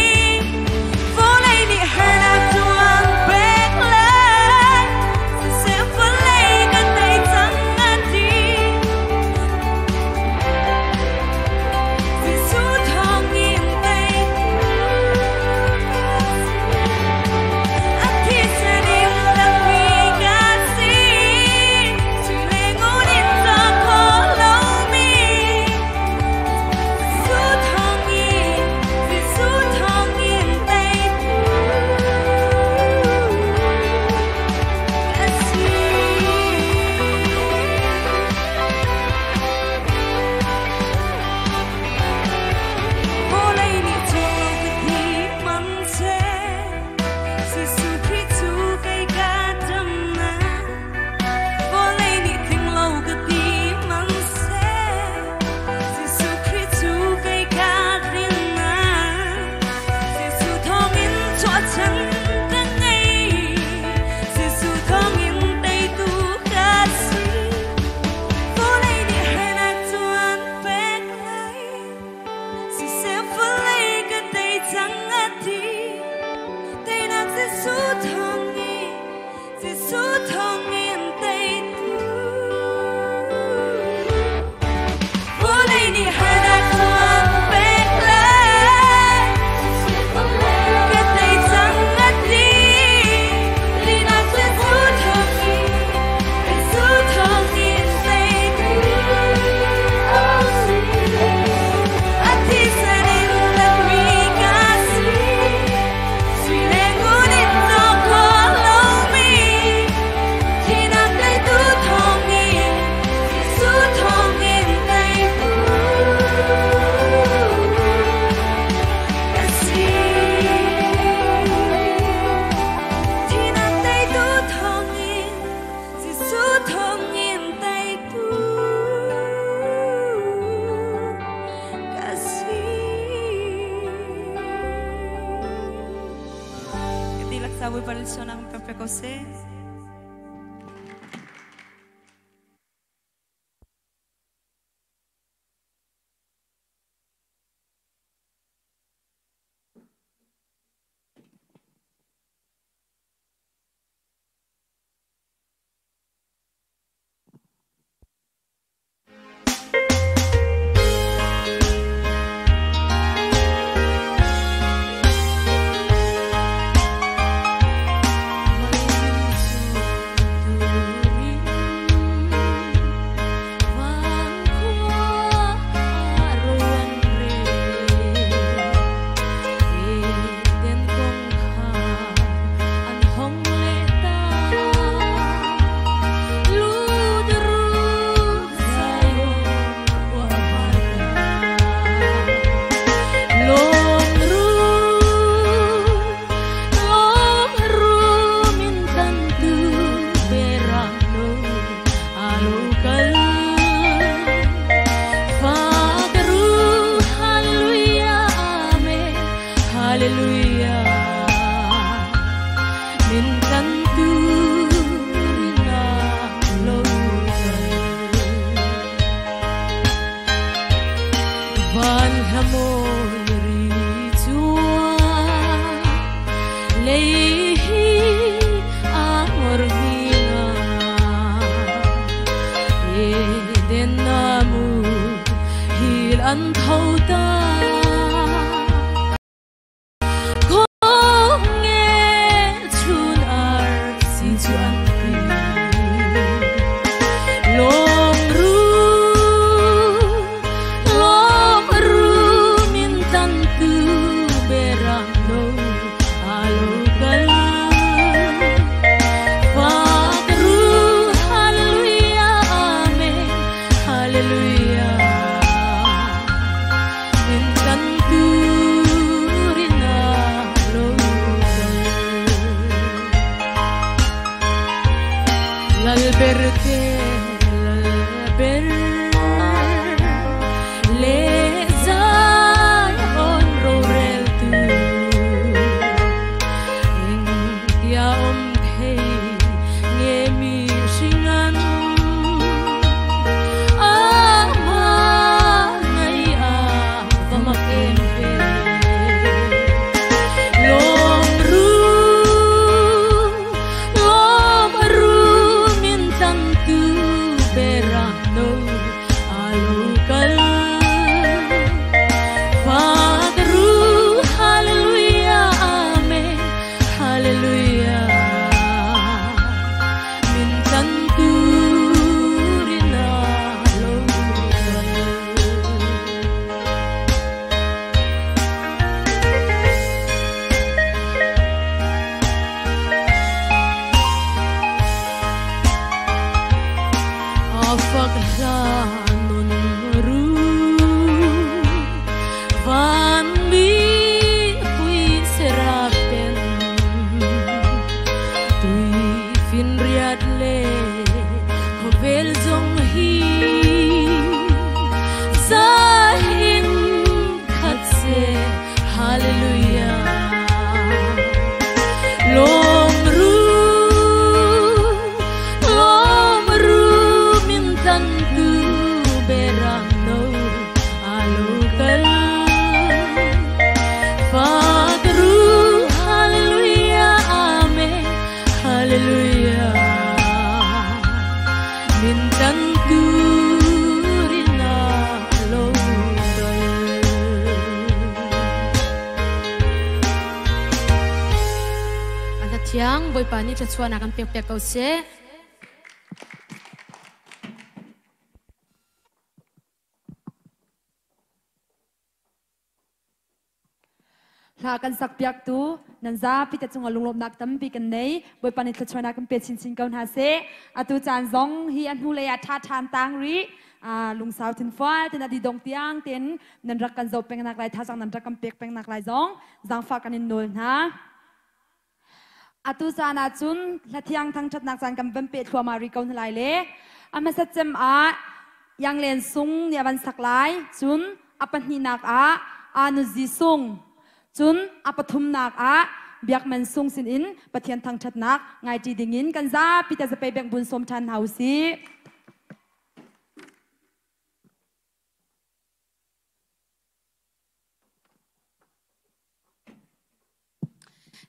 Vawlei nih harnak cu an pek lai, siseh vawlei ka tei cang a ti. Jesuh thawngin teitu ka si. A thisen in tlanhmi ka si, sui le ngun in cawk khawh lomi. Jesuh thawngin, Jesuh thawngin teitu ka si. Vawlei nih cawk lo ka ti hmanhseh, Jesuh Khrih cu kei ka damnak. Vawlei nih tling lo ka ti hmanhseh, Jesuh Khrih cu kei ka rinnak. Jesuh thawngin chuahchan ka ngei, Jesuh thawngin teitu ka si. Vawlei nih harnak cu an pek lai, siseh vawlei ka tei cang a ti. Teinak Jesuh thawngin, Jesuh thawngin teitu. Vawlei nih harnak cu an pek lai, ka tei cang a ti. Teinak Jesuh thawngin, Jesuh thawngin teitu. A thisen in tlanhmi ka si, sui le ngun in cawk khawh lomi. Thihnak teitu thawngin, Jesuh thawngin teitu ka si. Thihnak teitu thawngin, Jesuh thawngin teitu ka si. Ka tilak sa Bawipa Lisuanak in pe ko seh. Eden namu hil an thâu ta Kong nge chun ar si chu an ti Lom ru min tan tu berang no alo kal Fatru hallelujah amen hallelujah min tan tu rina lo kal Lalberte lalber le zai on ro rel tu ing tia om thei nge mi singan a ma ngai a va mak em ve Lom ru min tan tu berano alo kal Fatru hallelujah amen hallelujah min tan tu rina lo kal. Afak hlanun ru van mi pui serapen tui fin riat le khovel zong hi zahin khat se hallelujah Lom ru min tan tu berano alo kal Fatru hallelujah amen hallelujah min tan tu rina lo kal. An thiang Bawipa nih thluachuahnak kan pek piak ko seh. Hla kan sak piak tu nan zapi te cungah lunglawmhnak tampi kan nei. Bawipa nih thluachuahnak kan pe chinchin ko hna seh. Atu caan zong hi a hnulei ah ṭha ṭhan tang rih. Lungsau thinfual ten a di dong tiang ten nan rak kan zoh peng nak lai thazang nan rak kan pek peng nak lai zong zaangfah kan in nawl hna. Atu caan ah cun hlathiang thangṭhatnak caan kan van peh thluahmah rih ko hna lai le a hmasat cem ah Yang Len Sung nih a van sak lai, cun a pahnihnak ah Anuzi Sung, cun a pathumnak ah Biak Man Sung sinin Pathian thangṭhatnak ngaiṭi dingin kan zapi te zapei beng bun sawm ṭhan hna u sih.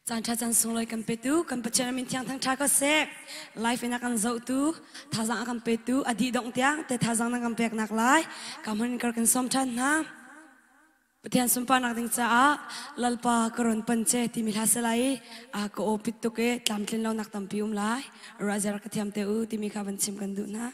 Caan ṭha caan sunglawi kan petu kan Pathian min thiang thangṭha ko seh. Life in a kan zohtu, thazaang a kan petu, a dih dongh tiang te thazaang na kan peknak lai. Ka hmun kar kan sawm ṭhan hna. Pathian sunparnak ding caah Lalpa ka ron pan che timi hla se lai i a ka aw pit tuk i tlamtlin lonak tampi um lai. Ruah ka thiam te u timi kha van chim kan duh hna.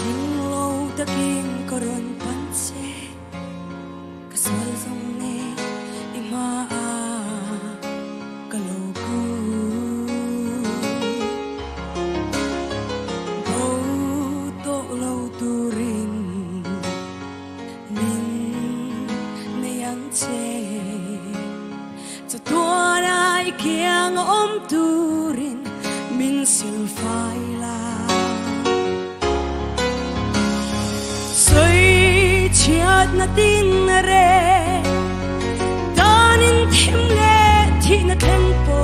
Tinglo takin koron panche ka sual zong ne ima ka lo ku bo to lo turin min ne yang che cho tua dai kiang om turin min sil fai la soi chiat na tin re tanin thim le thi na thlen po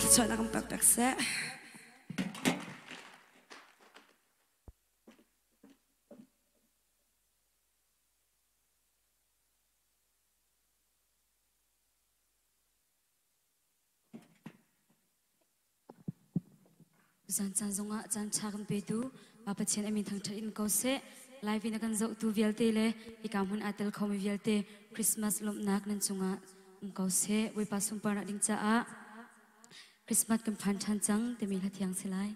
thluachuahnak kan pek pek seh. Zan caan zongah caan ṭha kan petu Pa Pathian a min thangṭhat in ko seh. Live in a kan zohtu vialte le hika hmun aa tel khomi vialte Christmas lawmhnak nan cungah um ko seh. Bawipa sunparnak ding caah Christmas kan phan ṭhan cang timi hla thiang si lai.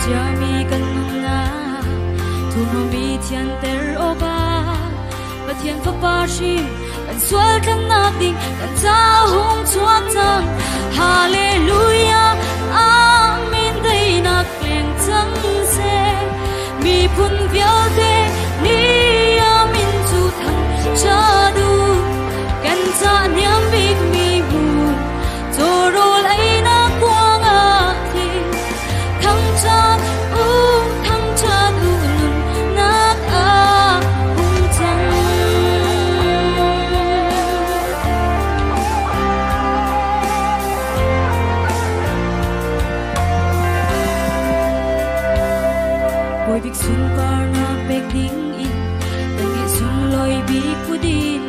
Chiami kan nunnak thurhnawmi thianter awkah Pathian Fapa hrim kan sual tlannak ding kan ca hung chuak cang. Hallelujah, Amen. Teinak leng cang seh. Miphun vialte nih amin cu thang cha du. Kan ca niam bik mi hmun cawrawl einak kuang ah tling. Thangṭhat u, thangṭhat u, nunnak ah hung cang. Bawi bik sunparnak pek ding in kan ngeih sunglawi bik pudin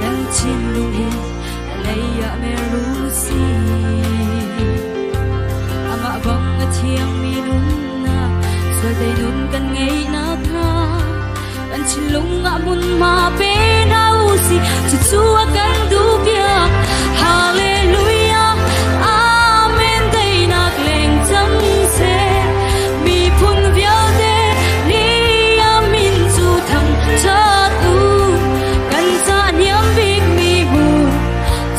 kan thinlung hi a lei ah mer u sih. Amah bang a thiangmi nunnak sual tei nun kan ngeihnak hnga kan thinlung ah hmunhma pe hna u sih. Cucu a kan duhpiak. Hallelujah, Amen. Teinak leng cang seh. Miphun vialte nih amin cu thangṭhat u. Kan ca niam bik mi hmun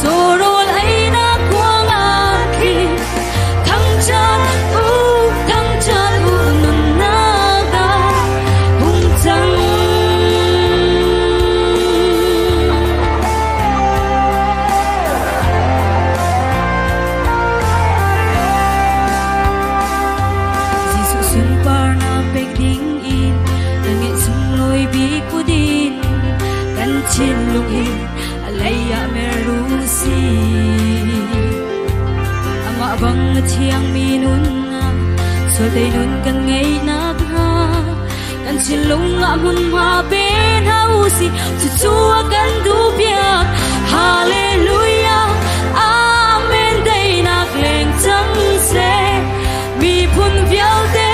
cawrawl einak kuang ah khin thangṭhat u, thangṭhat u, nunnak ah hung cang. Jesuh sunparnak pek ding in kan ngeih sunglawi bik pudin kan thinlung hi a lei ah mer u sih. Amah bang a thiangmi nunnak sual tei nun kan ngeihnak hnga kan thinlung ah hmunhma pe hna u sih. Cucu a kan duhpiak. Hallelujah, Amen. Teinak leng cang seh. Miphun vialte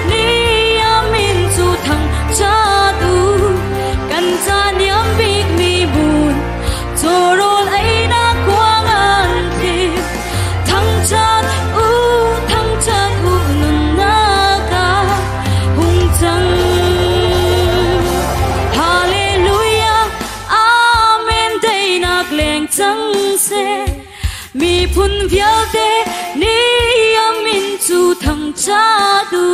nih amin cu thangṭhat u. Kan ca niam bik mi hmun cawrawl einak kuang an thlim. Thangṭhat u, thangṭhat u, nunnak ah hung cang. Hallelujah, Amen. Teinak leng cang seh. Miphun vialte nih amin cu thangṭhat u.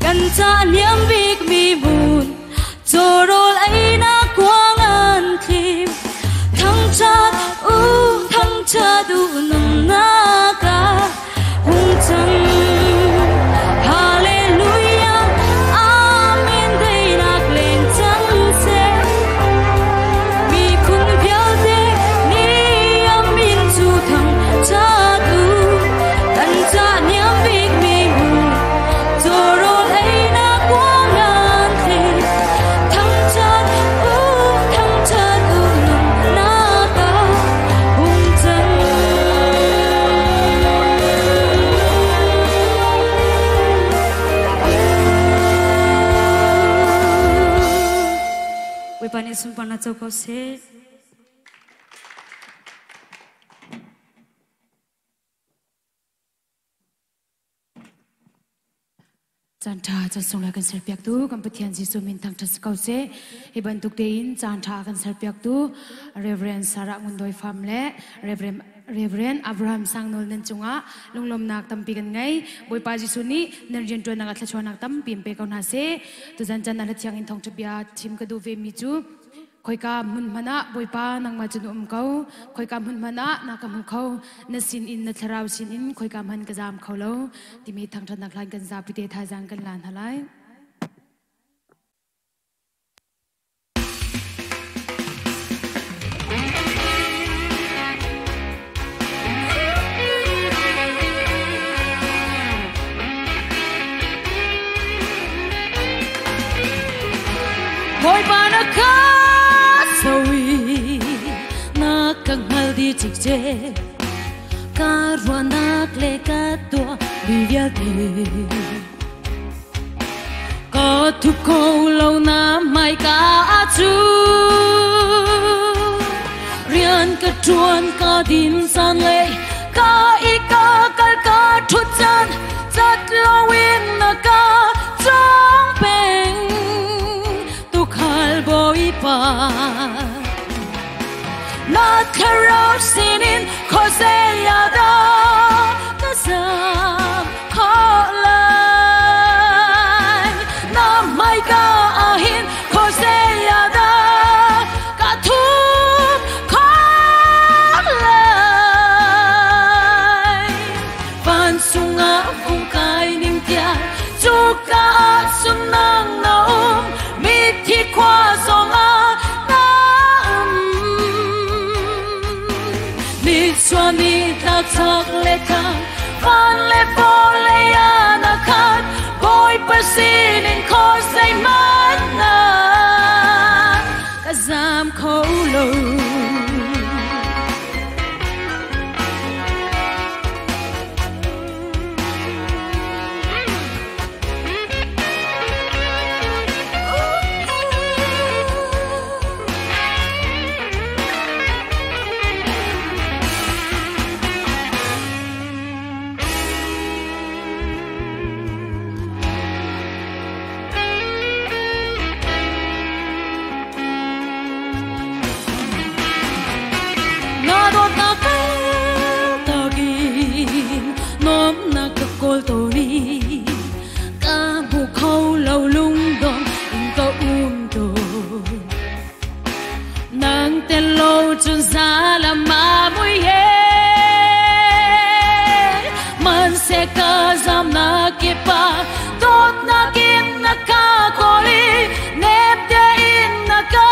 Kan ca niam bik mi hmun cawrawl einak kuang an thlim. Thangṭhat u, thangṭhat u, nunnak ah hung cang. Hallelujah, Amen. Teinak leng cang seh. Miphun vialte nih amin cu thangṭhat u. Kan ca niam bik mi hmun cawrawl einak kuang an thlim. Thangṭhat u, thangṭhat u, nunnak ah hung cang. Bawipa nih sunparnak co ko seh. Caan ṭha caan sunglawi kan serpiaktu kan Pathian Jesuh min thangṭhat si ko seh. Hi bantuk tein caan ṭha kan serpiaktu Reverend Sarah Ngun Doi Fam le Reverend Reverend Abraham Sangnol nan cungah lunglawmnak tampi kan ngei. Bawipa Jesuh nih nan rianṭuannak ah thluachuahnak tampi in pe ko hna seh. Tuzan caan ah hlathiang in thawngṭha bia chim ka duh vemi cu Khoika hmun hmanh ah Bawipa nangmah cu na um ko. Khoika hmun hmanh ah na ka hmu kho. Na sin in na thlarau sin in khoika hmanh ka zaam kho lo timi thangṭhatnak hlan kan zapi te thazaang kan la hna lai. Bawipa na ka sawi na ka hngal di cikcek ka ruahnak le ka tuah mi vialte ka thup kho lo na hmaika ah cu rian ka ṭuan ka din caan le ka i ka kal ka ṭhut caan cat loin na ka cawng peng tuukhal Bawipa na thlarau sinin khuazei ah dah ka zam khawh lai na hmaika ah hin khuazei ah dah ka thup khawh lai Vancung ah vung kai ning tiah cuka ah cun nang na um mithi khua zongah na um nichuah ni tlakchak le thang van le vawlei ah na khat Bawipa sinin khaw zeihmanh na ka zam kho lo. Na dawtnak takin nuamnak ka kawl tawn i ka hmu kho lo lungdong in ka um tawn. Nang tel lo cun zalam a mui he man se ka zamnak kip ah dawtnak in na ka kawl i nem tein na ka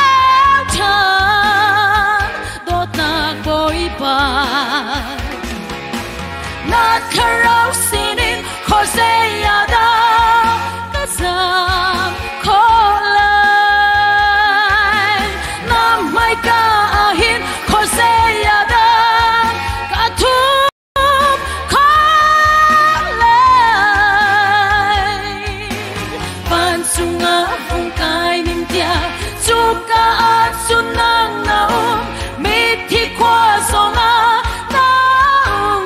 au ṭhan dawtnak Bawipa na thlarau sinin khuazei ah dah ka zam khawh lai na hmaika ah hin khuazei ah dah ka thup khawh lai vancung ah vung kai ning tiah cuka ah cun nang na um mithi khua zongah na um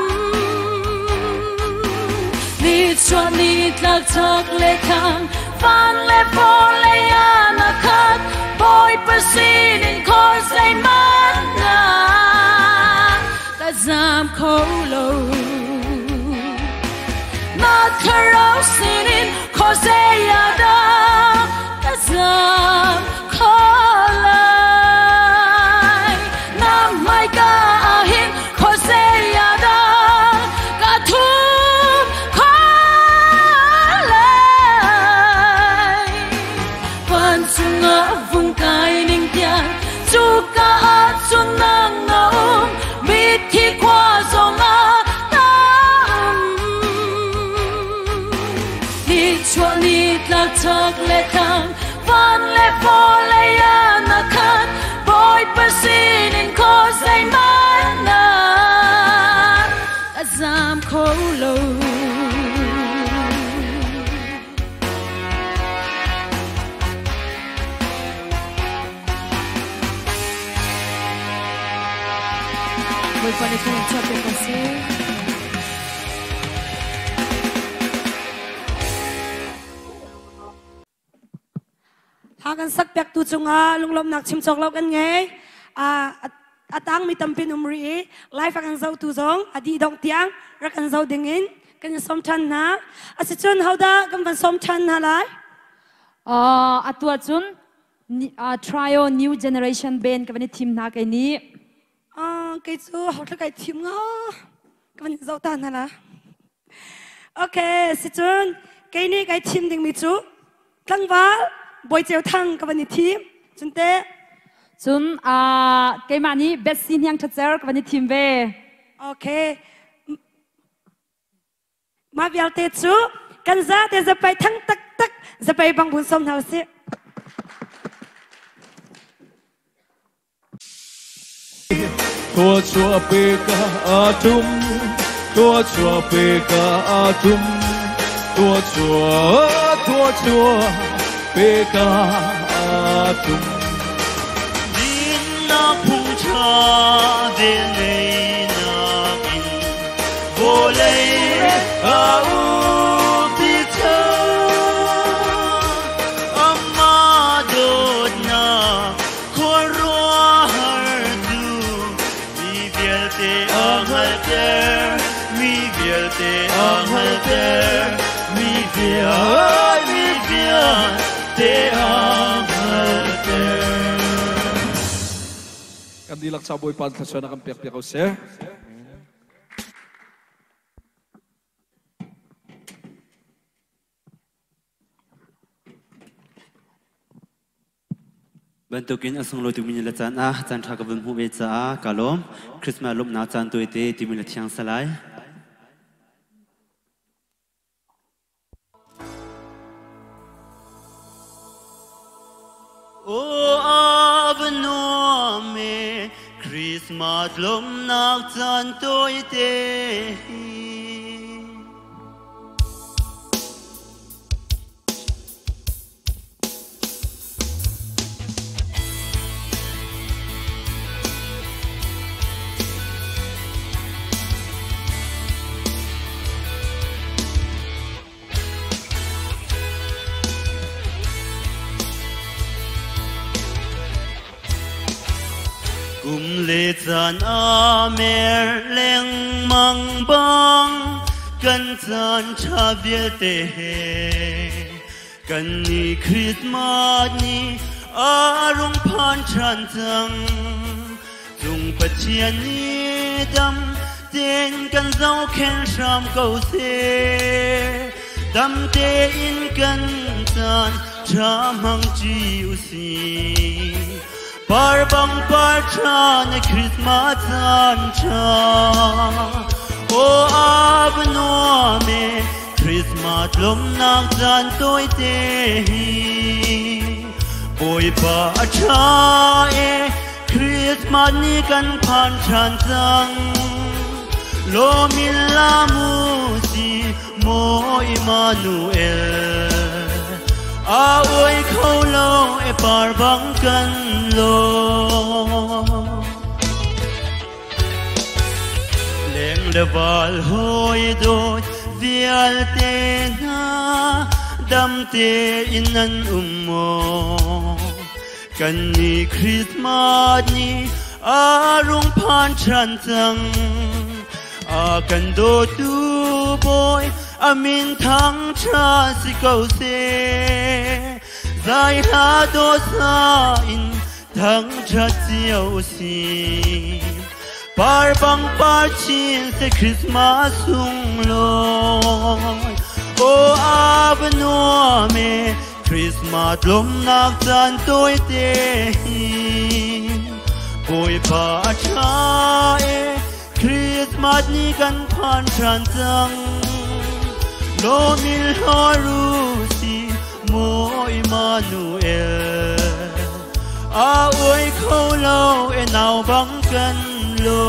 nichuah ni tlak chak le thlang van le vawlei ah na khat Bawipa sinin khaw zeihmanh na ka zam kho lo na thlarau sinin khuazei ah dah ka zam khawh lai na hmaika ah hin khuazei ah dah ka thup khawh lai vancung ah vung kai ning tiah cuka ah cun nang na um mithi khua zongah na um nichuah ni tlak chak le thlang van le vawlei ah na khat Bawipa sinin khaw zeihmanh na ka zam kho lo. Bawipa nih thawng chuah piak ko seh. A kan sak piak tu cungah lunglawmhnak chim cawk lo kan ngei. A tangmi tampi um rih i live a kan zohtu zong a dih dongh tiang rak kan zoh ding in kan in sawm ṭhan hna. Asicun hodah kan van sawm ṭhan hna lai? Atu ahcun Trio New Generation Band ka van i thim hna kei nih. Kei cu hotla kai thim nga ka van zoh ta hna la. Okay, sicun kei nih kai thim dingmi cu tlangval Bawi Ceu Thang ka van i thim. Cun te Cun keimah nih Betsy Hniang Thatcer ka van i thim ve. Okay. Mah vialte cu kan zate zapai thang taktak zapai bang bun som hna usih. Tua chua pe ka atum, tua chua pe ka atum, tua chua, tua chua pe ka atum. Din na phung tha vel nei nakin vawlei a upi cang. Amah dawtnak khuaruahhar cu mi vialte a hngalhter, mi vialte a hngalhter, mi vialte a hngalhter. Kan dihlak ca Bawipa thluachuah na kan pek piak ko seh. Bantukin a sunglawi tukmi ni le caan ah caan ṭha ka vun hmuh ve caah ka lawm. Christmas lawmhnak caan tawite timi le thiang salai. Aw a va nuam e Christmas lawmhnak caan tawite hi. Kum le caan a mer lengmang bang kan caan ṭha vialte he kan ni Christmas ni a rung phan ṭhan cang. Cung Pathian nih dam tein kan zohkhenh hram ko seh. Dam tein kan caan ṭha hmang ṭi usih. Par bang par ṭha na Christmas caan ṭha. Aw a va nuam e Christmas lawmhnak caan tawite hi. Bawipa a ṭha e Christmas ni kan phan ṭhan cang. Lawmin la mu si maw Emmanuel. A uai kho lo e par bang kan lo. Leng le val hawi dawt vialte hna dam tein nan um maw? Kan ni Christmas ni a rung phan ṭhan cang. A kan dawtu Bawi a min thang ṭha si ko seh. Zai hla dawt sa in thangṭhat cio usih. Par bang par chin se Christmas sunglawi. Aw a va nuam e Christmas lawmhnak caan tawite hi. Bawipa a ṭha e Christmas ni kan phan ṭhan cang. Lawmin hlawr usih maw Emmanuel. A uai kho lo e nau bang kan lo.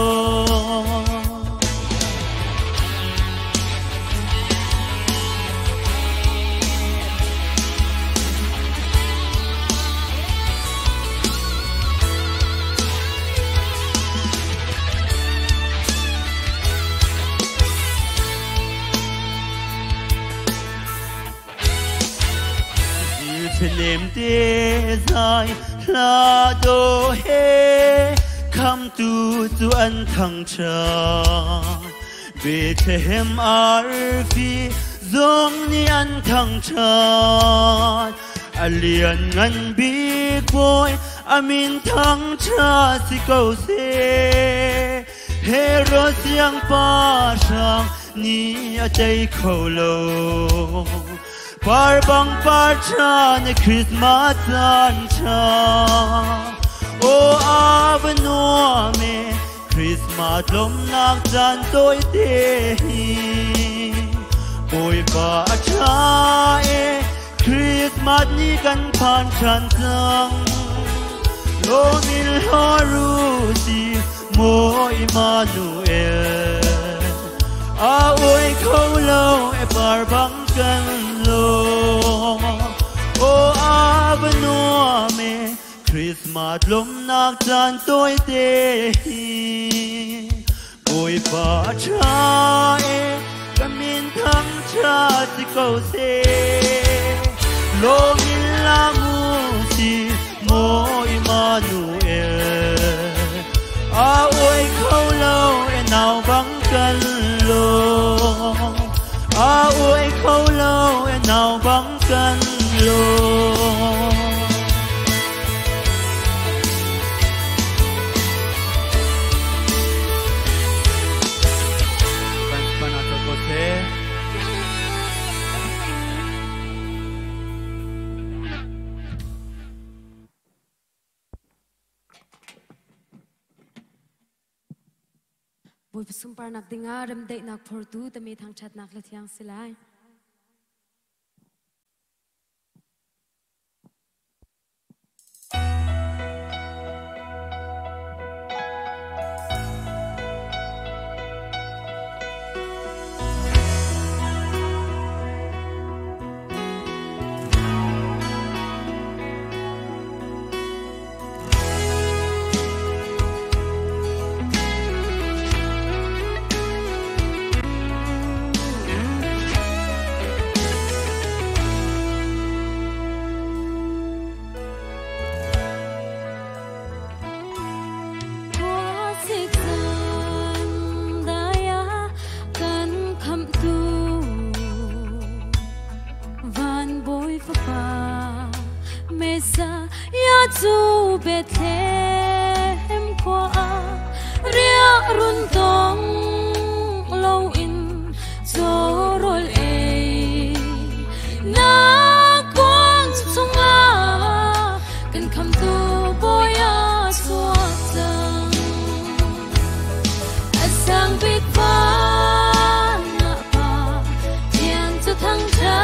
Thlenem te zai hla do he kham tu chu an thang cha Bethlehem arfi zong ni an thang cha alian ngan big boy amin thang cha si ko se Herod siang pa sang ni a chei kho lo par bang par cha ni Christmas chan cha o avnuа me Christmas lom nak chan tôi te hi bồi pa cha e Christmas ni kan phan chan sang lo mil haru si mo Emmanuel a oi khâu lâu e par bang kan lo o avnuа me Christmas lom nak chan tôi te hi bồi pa cha e kamin thang cha si ko se lo min la mu si mo Emmanuel a oi khâu lâu e nào bang kan lo a oi khâu lâu e nào bang kan lo Boi sumpar nak dinga rem dei nak phortu tami thang chat nak la thiang silai. Chu Bethlehem qua ria run tong lo in cho rol ei na quang chunga kan kham tu boya suak tang asang big pa na pa thian chu thang cha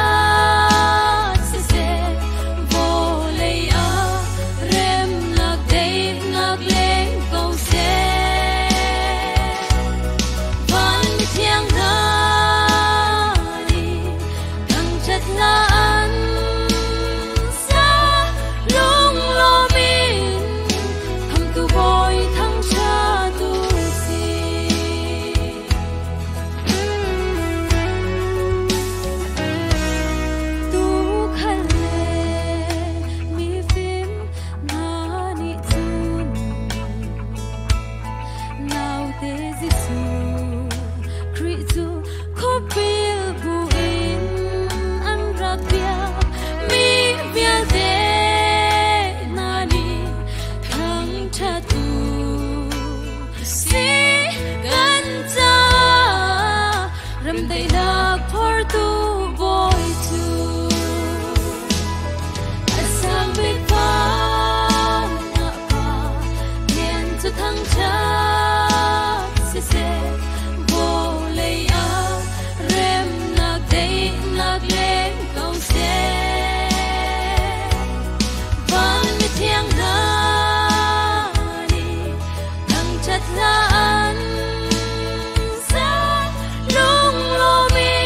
Lung lo mi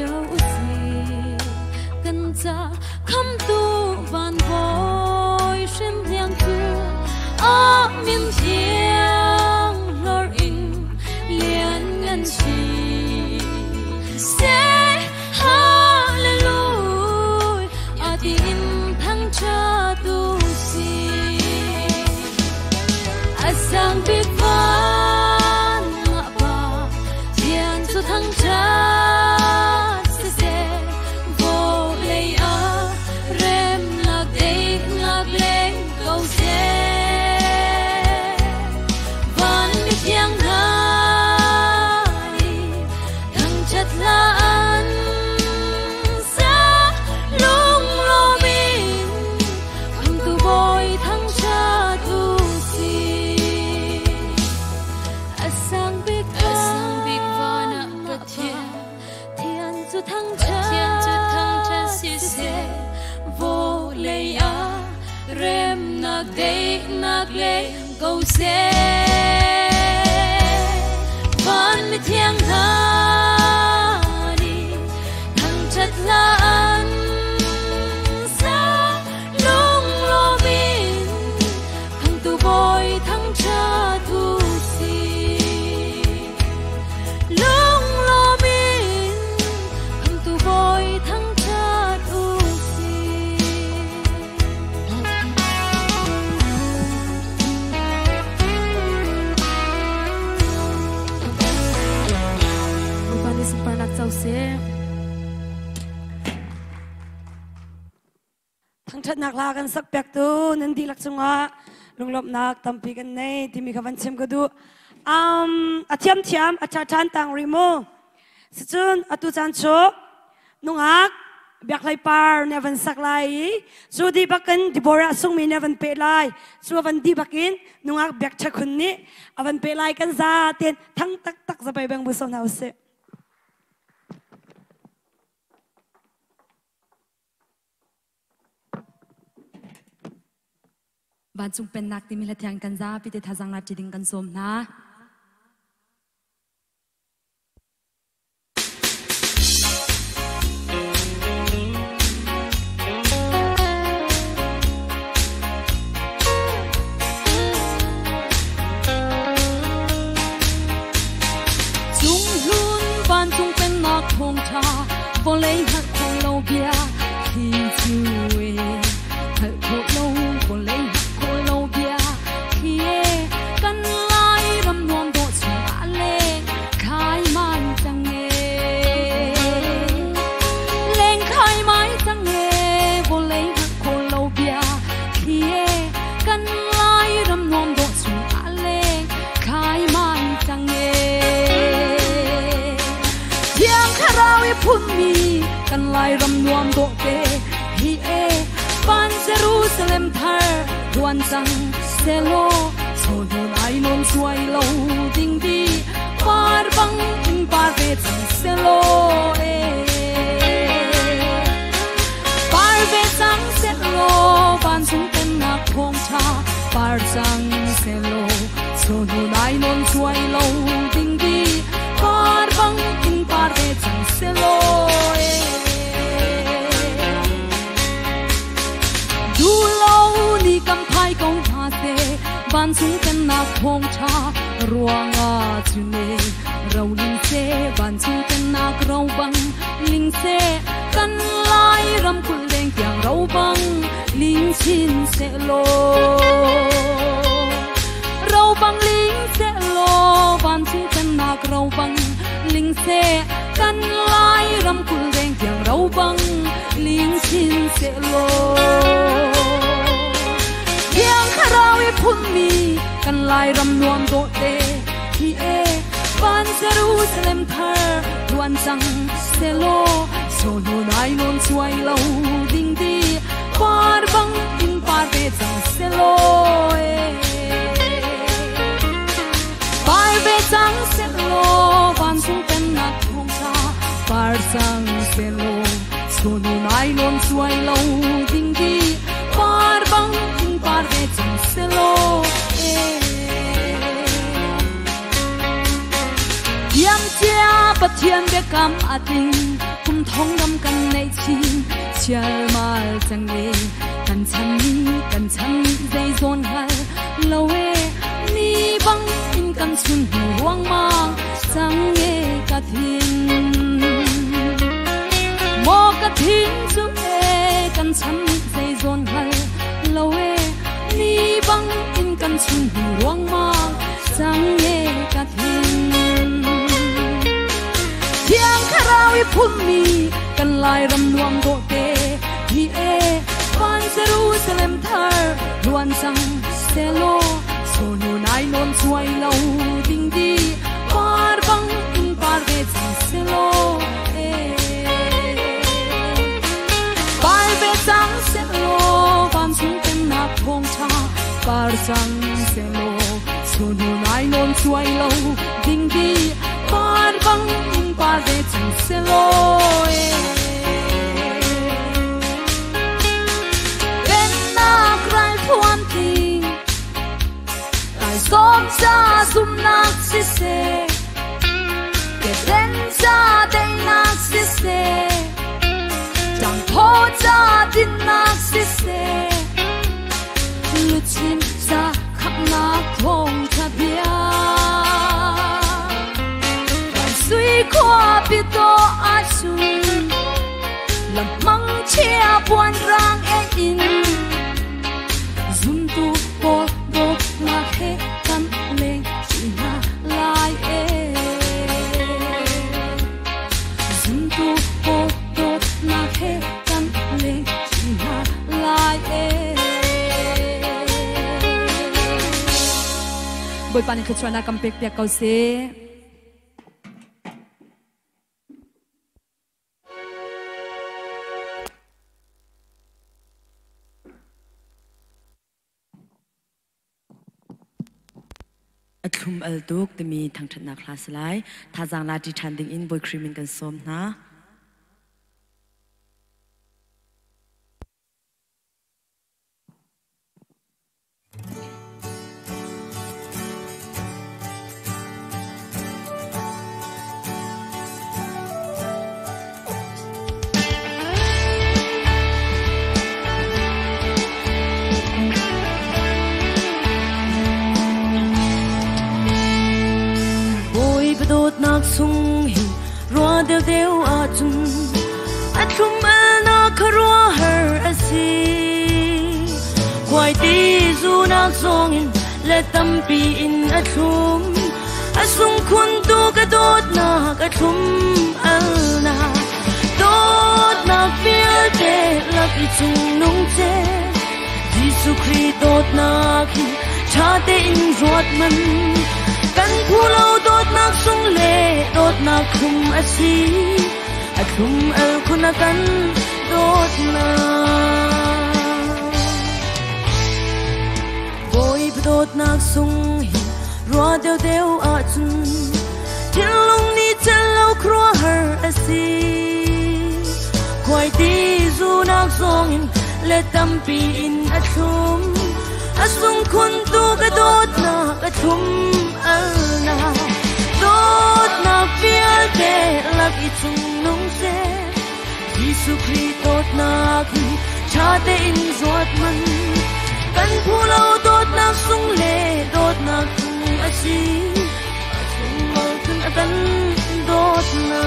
cio usi kan ca khamtu van bawi hrim hniang cu a min thiang hlor in lian ngan si seh. Hallelujah ati in thangṭhat u si. A sang bik van ah pa Thian cu thangṭhat siseh, vawlei ah remnak daihnak leng ko seh. Van mithiang hna nih thangṭhat hla an sa, lunglawm in Khamhtu Bawi thangṭhat u si. A sang bik van ah Pathian Thian cu thangṭhat siseh, vawlei ah remnak daihnak leng ko seh. Van mithiang hna nih thangṭhat hla an sa, lunglawm in Khamhtu Bawi thangṭhat u si. Lunglawm in Khamhtu Bawi thangṭhat u si. Bawipa nih sunparnak co seh. Thangṭhatnak hla kan sak piaktu nan dihlak cungah lunglawmhnak tampi kan nei timi kha van chim ka duh. A thiamthiam a ṭha ṭhan tang rih mu. Sicun atu caan cu nungak biakhlei par nih a van sak lai i cu dih bakin Deborah sungmi nih a van peh lai. Cu a van dih bakin nungak biak ṭhakhun nih a van peh lai. Kan za tein thang taktak zapei beng bu so hna usih. Vancung pennak timi hla thiang kan zapi te thazang la ṭi ding kan sawm hna. Cunghlun vancung pennak thawngṭha vawlei hngalh khawh lo bia khi cu e, hngalh khawh lo vawlei hngalh khawh lo bia khi e, kan lai ram nuam dawh chungah leng khai mai cang e, leng khai mai cang e, vawlei hngalh khawh lo bia khi e, kan lai ram nuam dawh chungah leng khai mai cang e. Thiang Thlarau i phunmi kan lai ram nuam dawh te hi e, van Jerusalem thar tuan cang selaw, chaw ai non suai lo ding di par bang in par ve cang selaw e, par ve cang selaw, vancung pennak thawngṭha par cang selaw, chaw ai non suai lo ding di par bang in par ve cang selaw e. Du lo ni kam phai ko hna seh, vancung pennak thawngṭha ruangah cune ro ling seh, vancung pennak ro bang ling seh, kan lai ram kul leng tiang ro bang ling chin seh law, ro bang ling seh law, vancung pennak ro bang ling seh, kan lai ram kul leng tiang ro bang ling chin seh law. Thiang Thlarau i phunmi kan lai ram nuam dawh te hi e, van Jerusalem thar tuan cang selaw, sonu nai non suai lo ding di par bang in par ve cang selaw e, par ve cang selaw, vancung pennak thawngṭha par cang selaw, sonu nai non suai lo ding di par bang in par ve cang selaw e. Thiam cia Pathian biakam a tling kum Kan nei chin chial mal chang e kan chan ni kan chan ni dây zon hal lo e ni bang in kan chun hu ruang mang sang e ka thin mo ka thin chu e kan chan ni dây zon hal lo e ni bang in kan chun hu ruang mang sang e ka thin thiang kharawi phun mi kan lai ram nuam do te hi e van Jerusalem thar luan sang selo so nu nai non chuai lo ding di par bang in par ve chang selo e par ve chang selo van chung tem na thong cha par chang selo so nu nai non chuai lo ding di par bang in par ve chang selo e Som cha zum nak si se ke den cha dei nak si se chang tho cha din nak si se lu chin sa khap nak thong cha bia sui khoa pi to a su lam mang chia buan rang e in zum tu po do nak he kan leng chi na lai e zum tu po do nak he kan leng chi na lai e boi pan kha chwana kam pek pek kau se. Athlum al tuk timi thangthat nak hla salai thazang la ti than ding in boy krimin kan som na. Nak sung hin rua deu deu a chun a thlum al na kharua har asi quai ti zu nak song in le tam pi in a thlum a sung khun tu ka dot na ka thlum al na dot na feel te lak i chung nung che Jesu Christ dot na khi cha te in ruat man kan phu lo dot nak sung le dot nak khum a si a thlum al khuna kan dot na boi dot nak sung hi rua deu deu a chun thilung ni chel lo khro har a si khoi ti zu nak song in le tam pi in a thlum a sung khun tu ka dot na ka thlum al na dot na fial te lak i chung nung se Jesu Christ dot na khi cha te in ruat man kan phu lo dot na sung le dot na khung a si a sung al kun a kan dot na.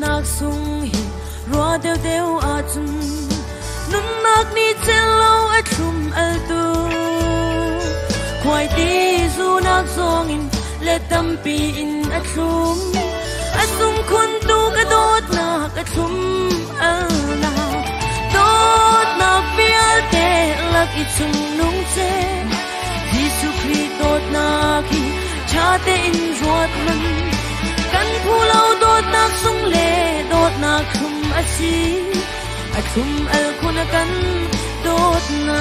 Nak sung hi rua deu deu a chun nun nak ni chel lo a thlum al tu khoi ti zu nak song in le tam pi in a thlum a sung khun tu ka dot na ka thlum al na dot na fial te lak i chung nung che Jesu Christ dot na khi cha te in ruat man kan phu lo dot nak sung le dot nak khum a si a thlum al khuna kan dot na.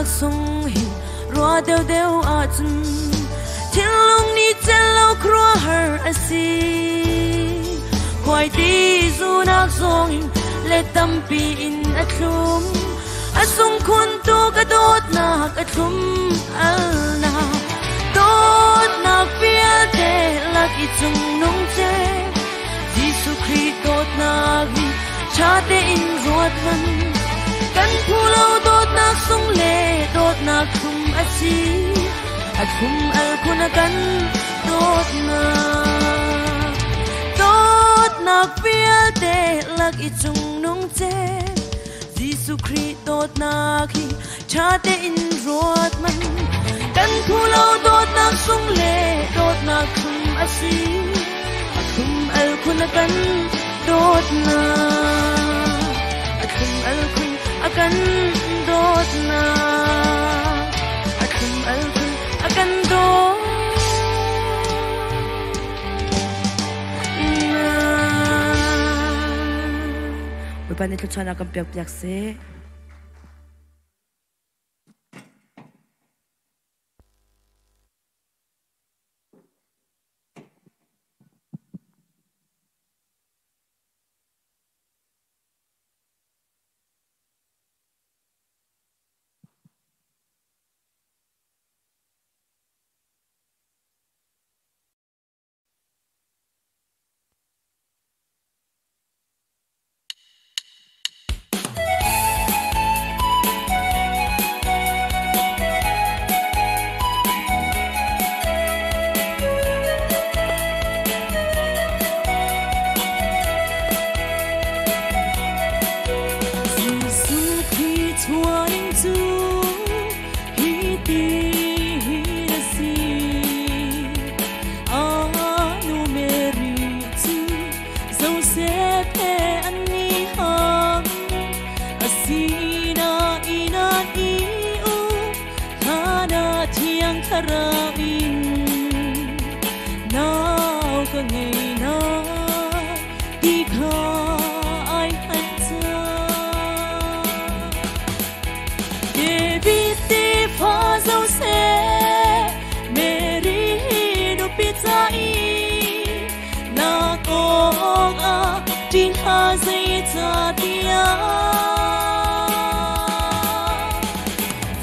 Dawtnak sung hi rua deuh deuh ahcun thinlung nih cel lo khuaruahhar a si. Khuaiti zunak zong in let tampi in a thlum. A sung khun tu ka dawtnak a thlum alnak. Dawtnak vialte lak i cung nung che. Jesuh Khrih dawtnak hi ṭha tein ruat hmanh. Kan phu lo dawtnak sung le dawtnak thlum a si. A thlum al khun a kan dawtnak. Dawtnak vialte lak i cung nung cem. Jesuh Khrih dawtnak hi ṭha tein ruat hmanh. Kan phu lo dawtnak sung le dawtnak thlum a si. A thlum al khun a kan dawtnak. A thlum al khun a kan dawtnak. A thlum al khun a kan dawtnak. Bawipa nih thluachuahnak kan pek piak seh. Jesuh Khrih chuahning cu hi ti hin a si. A nu Mary cu Josef he an i ham. Asinain an i um hlan ah Thiang Thlarau in nau ka ngei lai ti kha ai hngalh cang. David tefa Josef, Mary nupi ca i lak awkah ṭih hlah zeicahtiah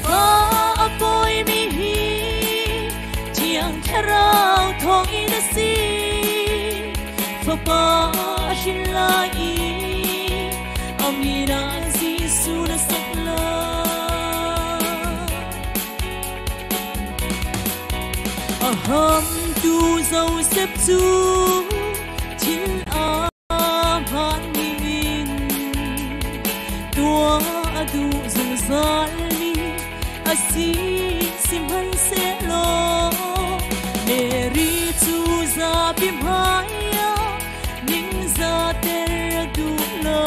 fa a pawimi hi Thiang Thlarau thawngin a si. Fapa a hrin lai i a min ah Jesuh na sak lai. A hamtu Josef cu thil aa hmaanmi in tuah a duh zungzalmi a si. Sihmanhsehlaw Mary cu zapi hmaiah ningzahter a duh lo.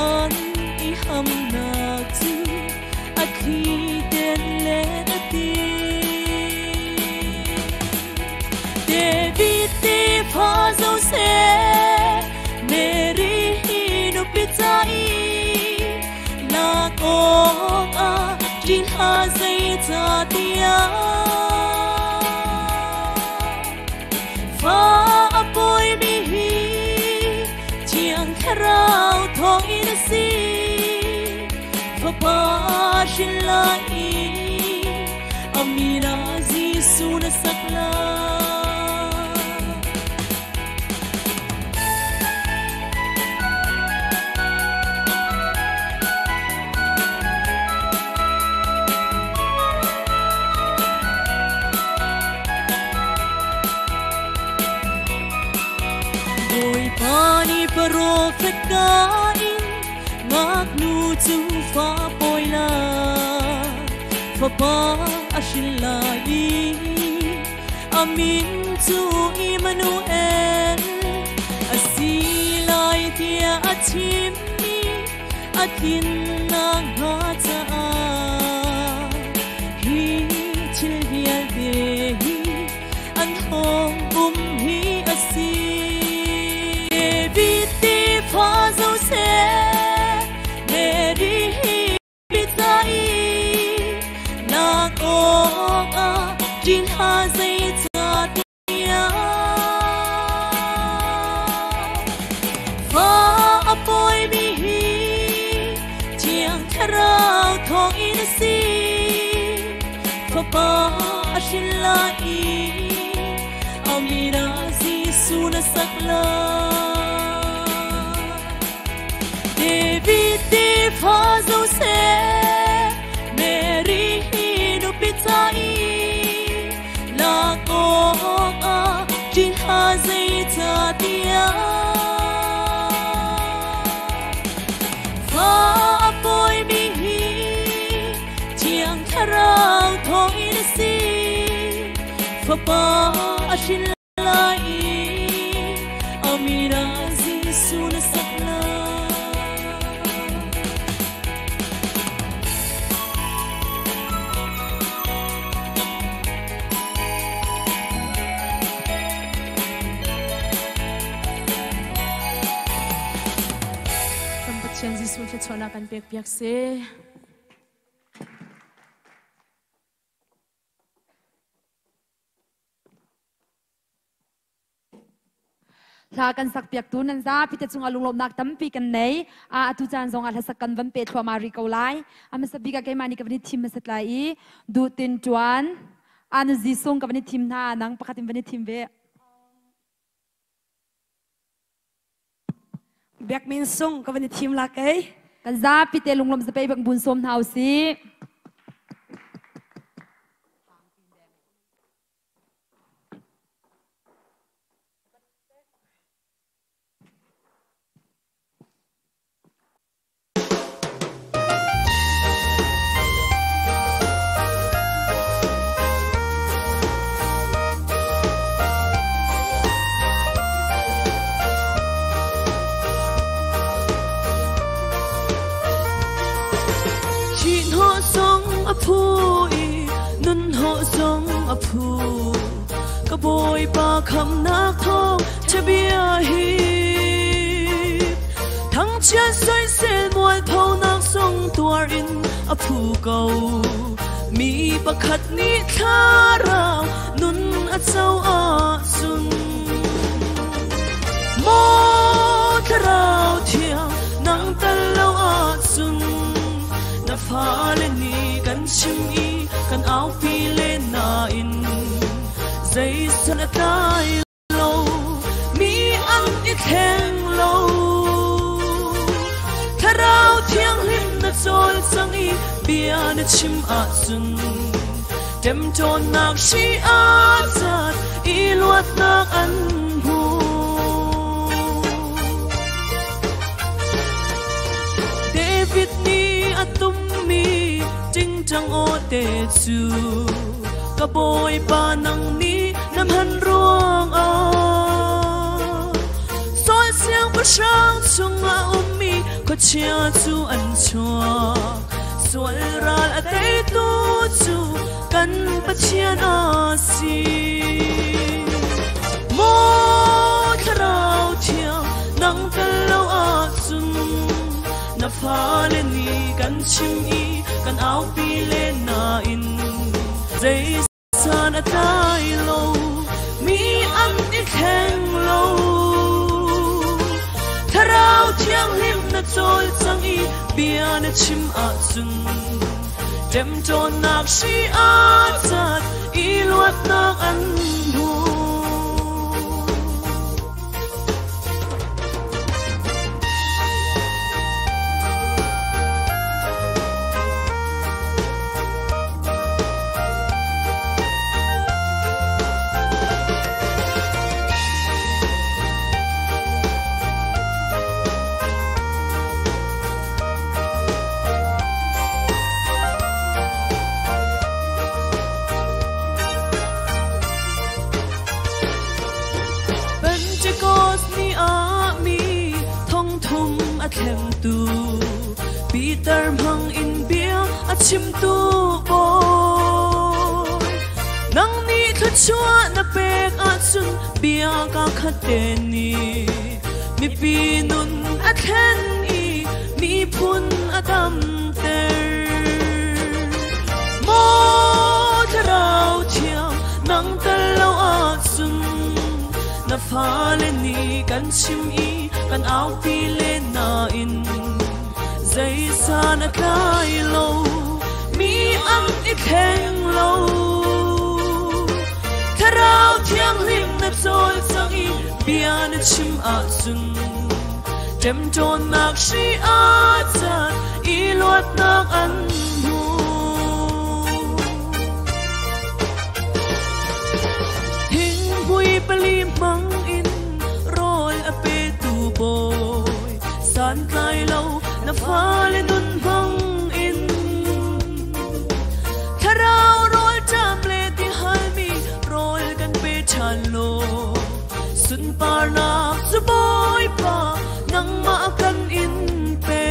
An i hamnak cu a thli tein len a ti. David tefa Josef, Mary hi nupi ca i lak awkah ṭih hlah zeicahtiah fa a pawimi hi Thiang Thlarau thawngin a si. Fapa hrin lai i a min ah Jesuh na sak lai. Bawipa nih profet ka in ngaknu cu fa pawi lai, fapa a hrin lai i a min cu Immanuel a si lai tiah a chimmi a tlin nakhnga caah hi thil vialte hi an hong um hi a si. David tefa Josef, Mary hi ca mi hi Thiang Thlarau thawngin a si. Fapa a hrin lai i a min ah Jesuh na sak lai. David tefa Josef, Mary hi nupi ca i lak awkah ṭih hlah zeicahtiah fa a pawimi hi Thiang Thlarau thawngin a si. Fapa a hrin lai i a min ah Jesuh na sak lai. Kan Pathian Jesuh thluachuahnak kan pek piak seh. Hla kan sak piak tu nan zapi te cungah lunglawmhnak tampi kan nei. A atu caan zongah hlasak kan van pe thluahmah rih ko lai. A hmasa bik ah keimah nih ka van i thim hmasat lai i duh tin tuan anu zisung ka van i thim hna nang pakhat in van i thim ve. Biakmin sung ka van i thim la kei. Kan zapi te lunglawm zapei bak bun sawm hna usih. Thihhnawh zong a phu i nunhnawh zong a phu. Ka Bawipa khamnak thawng ṭhabia hi. Thangchiat soisel mualphonak zong tuar in a phu ko. Mi pakhat nih thlarau nun a co ahcun Maw thlarau thiang nang tal lo ahcun na fale nih kan chim i kan aupi len nain zei san a tlai lo mi an i thleng lo. Thlarau thianghlim na cawlcang i bia na chim ahcun ṭemṭawnnak hri aa cat i luatnak an hmu. David nih a tummi ṭingṭang aw te cu ka Bawipa nang nih na hman ruangah Saul siangpahrang chungah ummi khuachia cu an chuak. Sual ral a teitu cu kan Pathian a si. Maw thlarau thiang nang tel lo ahcun na fale nih kan chim i kan aupi len nain zei san a tlai lo mi an i thleng lo. Thlarau thianghlim na cawlcang i bia na chim ahcun ṭemṭawnnak hri aa cat i luatnak an hmu. Pentecost ni ah mi thongthum a thlengtu Peter hmang in bia a chimtu bawi nang nih thluachuah na pek ahcun bia ka khat te nih mipi nun a thlen i miphun a damter. Maw thlarau thiang nang tel lo ahcun na fale nih kan chim i kan aupi len nain san a tlai lo mi an i thleng lo Thlarau Thianghlim na cawlcang i bia na chim ahcun ṭemṭawnnak hri aa cat i luatnak an hmu. Thinghmui pali hmang in rawl a petu bawi santlai lo na fale nun hmang in Thlarau rawl ṭam le ti halmi rawl kan pe ṭhan law sunparnak cu Bawipa nangmah kan in pe.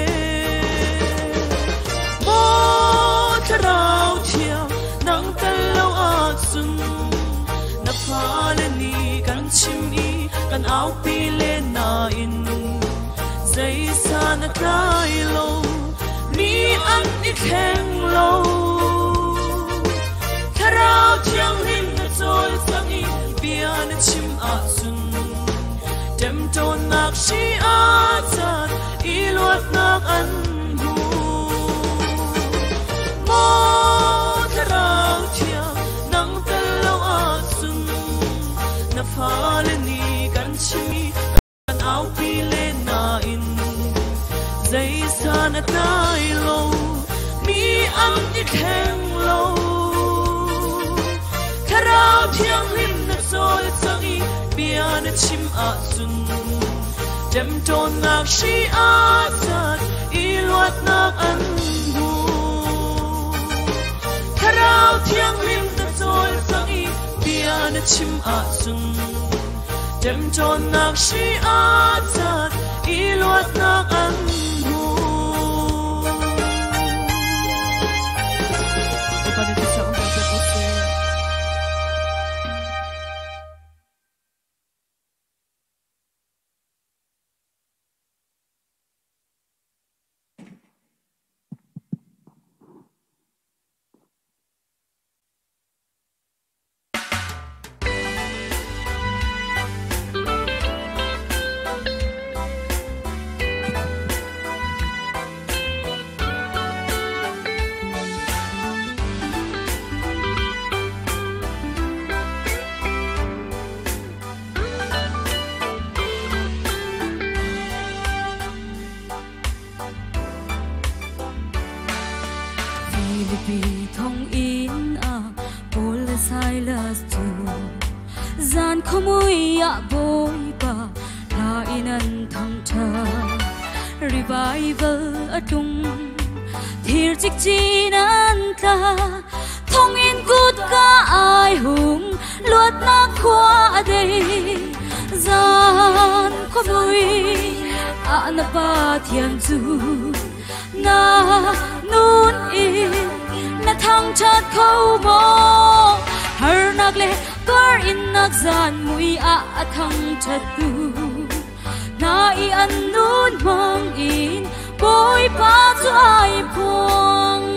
Maw Thlarau Thiang nang tel lo ahcun na fale nih kan chim i kan aupi len nain zei san a tlai lo mi an i thleng lo Thlarau Thianghlim na cawlcang i bia na chim ahcun ṭemṭawnnak hri aa cat i luatnak an hmu. Maw Thlarau Thiang nang tel lo ahcun na fale nih kan chim i kan aupi len nain zei san a tlai lo mi an i thleng lo Thlarau Thianghlim na cawlcang i bia na chim ahcun ṭemṭawnnak hri aa cat i luatnak an hmu. Thlarau Thianghlim na cawlcang i bia na chim ahcun ṭemṭawnnak hri aa cat i luatnak an hmu. Bawipa nih thluachuah kan pek ko seh. Philippi thong in a Paul le Silas cu zan khuamui ah Bawipa hla in an thangṭhat. Revival a tlung thir cikcin an tla thong in kutka ai hung luatnak khua a dei zan khuamui ah na Pathian cu na nun in na thangṭhat kho maw harnak le tuar in nak zan mui ah a thangṭhat tu na i an nun hmang in Bawipa cu ai phuang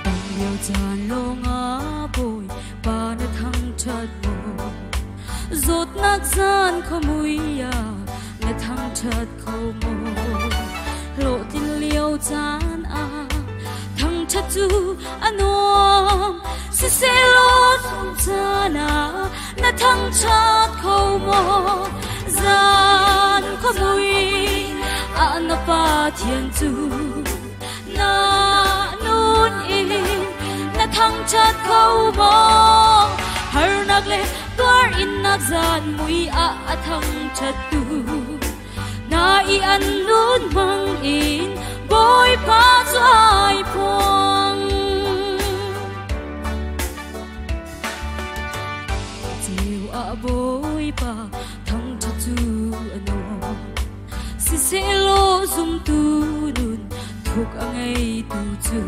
Dam lio caan lawngah Bawipa na thangṭhat maw zawtnak zan khuamui ah na thangṭhat kho maw hlawhtlin lio caan ah thangṭhat cu a nuam siselaw thong caan ah na thangṭhat kho maw zan khuamui ah na Pathian cu na nun in na thangṭhat kho maw harnak le tuar in nak zan mui ah a thangṭhat tu na i an nun hmang in Bawipa cu ai phuang Ceu ah Bawipa thangṭhat cu a nuam siselaw zumtu nun thuk a ngeitu cu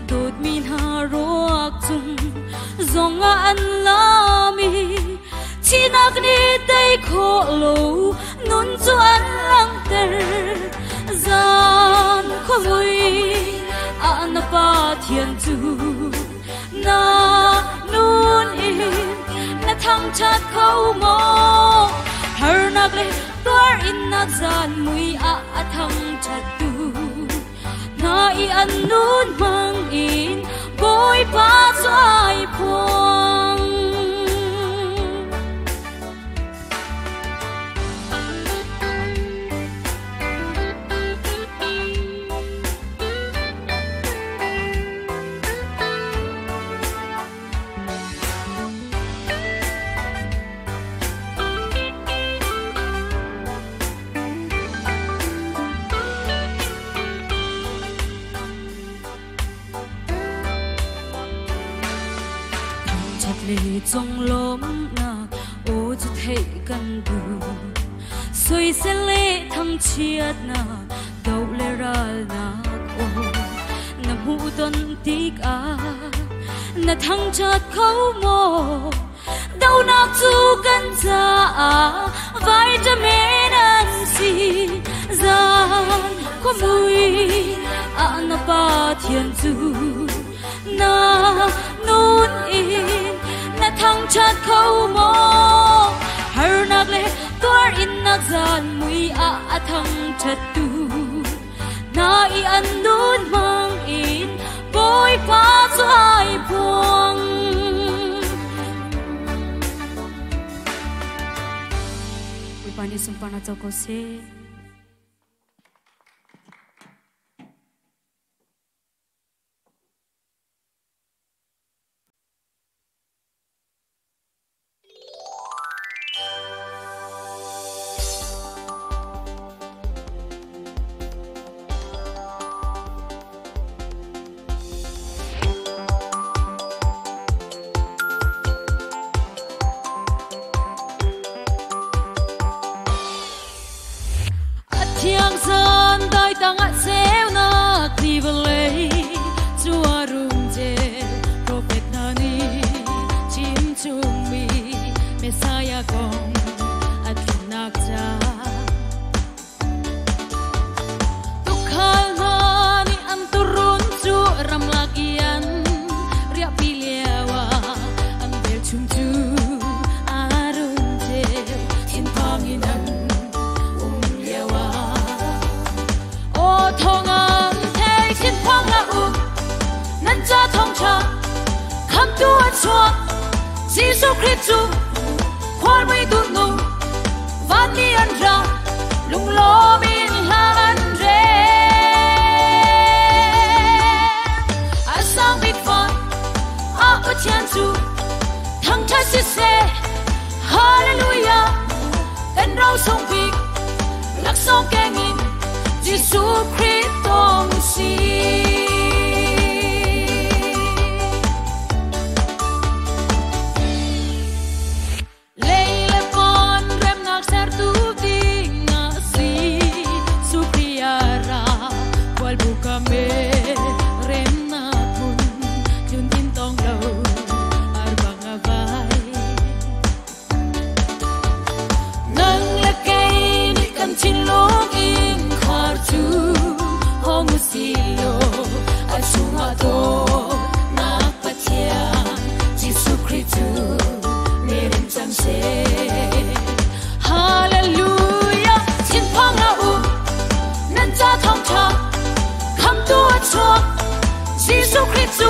dawtmi hna ruak cung zongah an lami Thinak nih tei khawh lo nun cu an langhter zan khuamui ah na Pathian cu na nun in na thangṭhat kho maw harnak le tuar in nak zan mui a athang chatu na i an nun mang in boi pa choi phuang. Trong lom na ô chu thei kan du soi se le thang chiat na dau le ral na o na mu ton tik a na thang chat khau mo dau na chu kan cha a vitamin an si zan ko mui a na pa thian chu na nun in na thang chat khau mo har nak le tuar in nak zan mui a thang chat tu na i an nun mang in boi pa choi phuang. Boi pa ni sum pa na chau ko se. Giêsu Christ khoan mây tụt nung van mi ăn ra lung lô min lan re a sang big fan a o thian chu thang tha si se hallelujah kan rau song big lak song kengin Giêsu Christ tong si. Hallelujah, thiên phong na u, nan cha thong cha, kham tu a chuak, Giêsu Christ chu,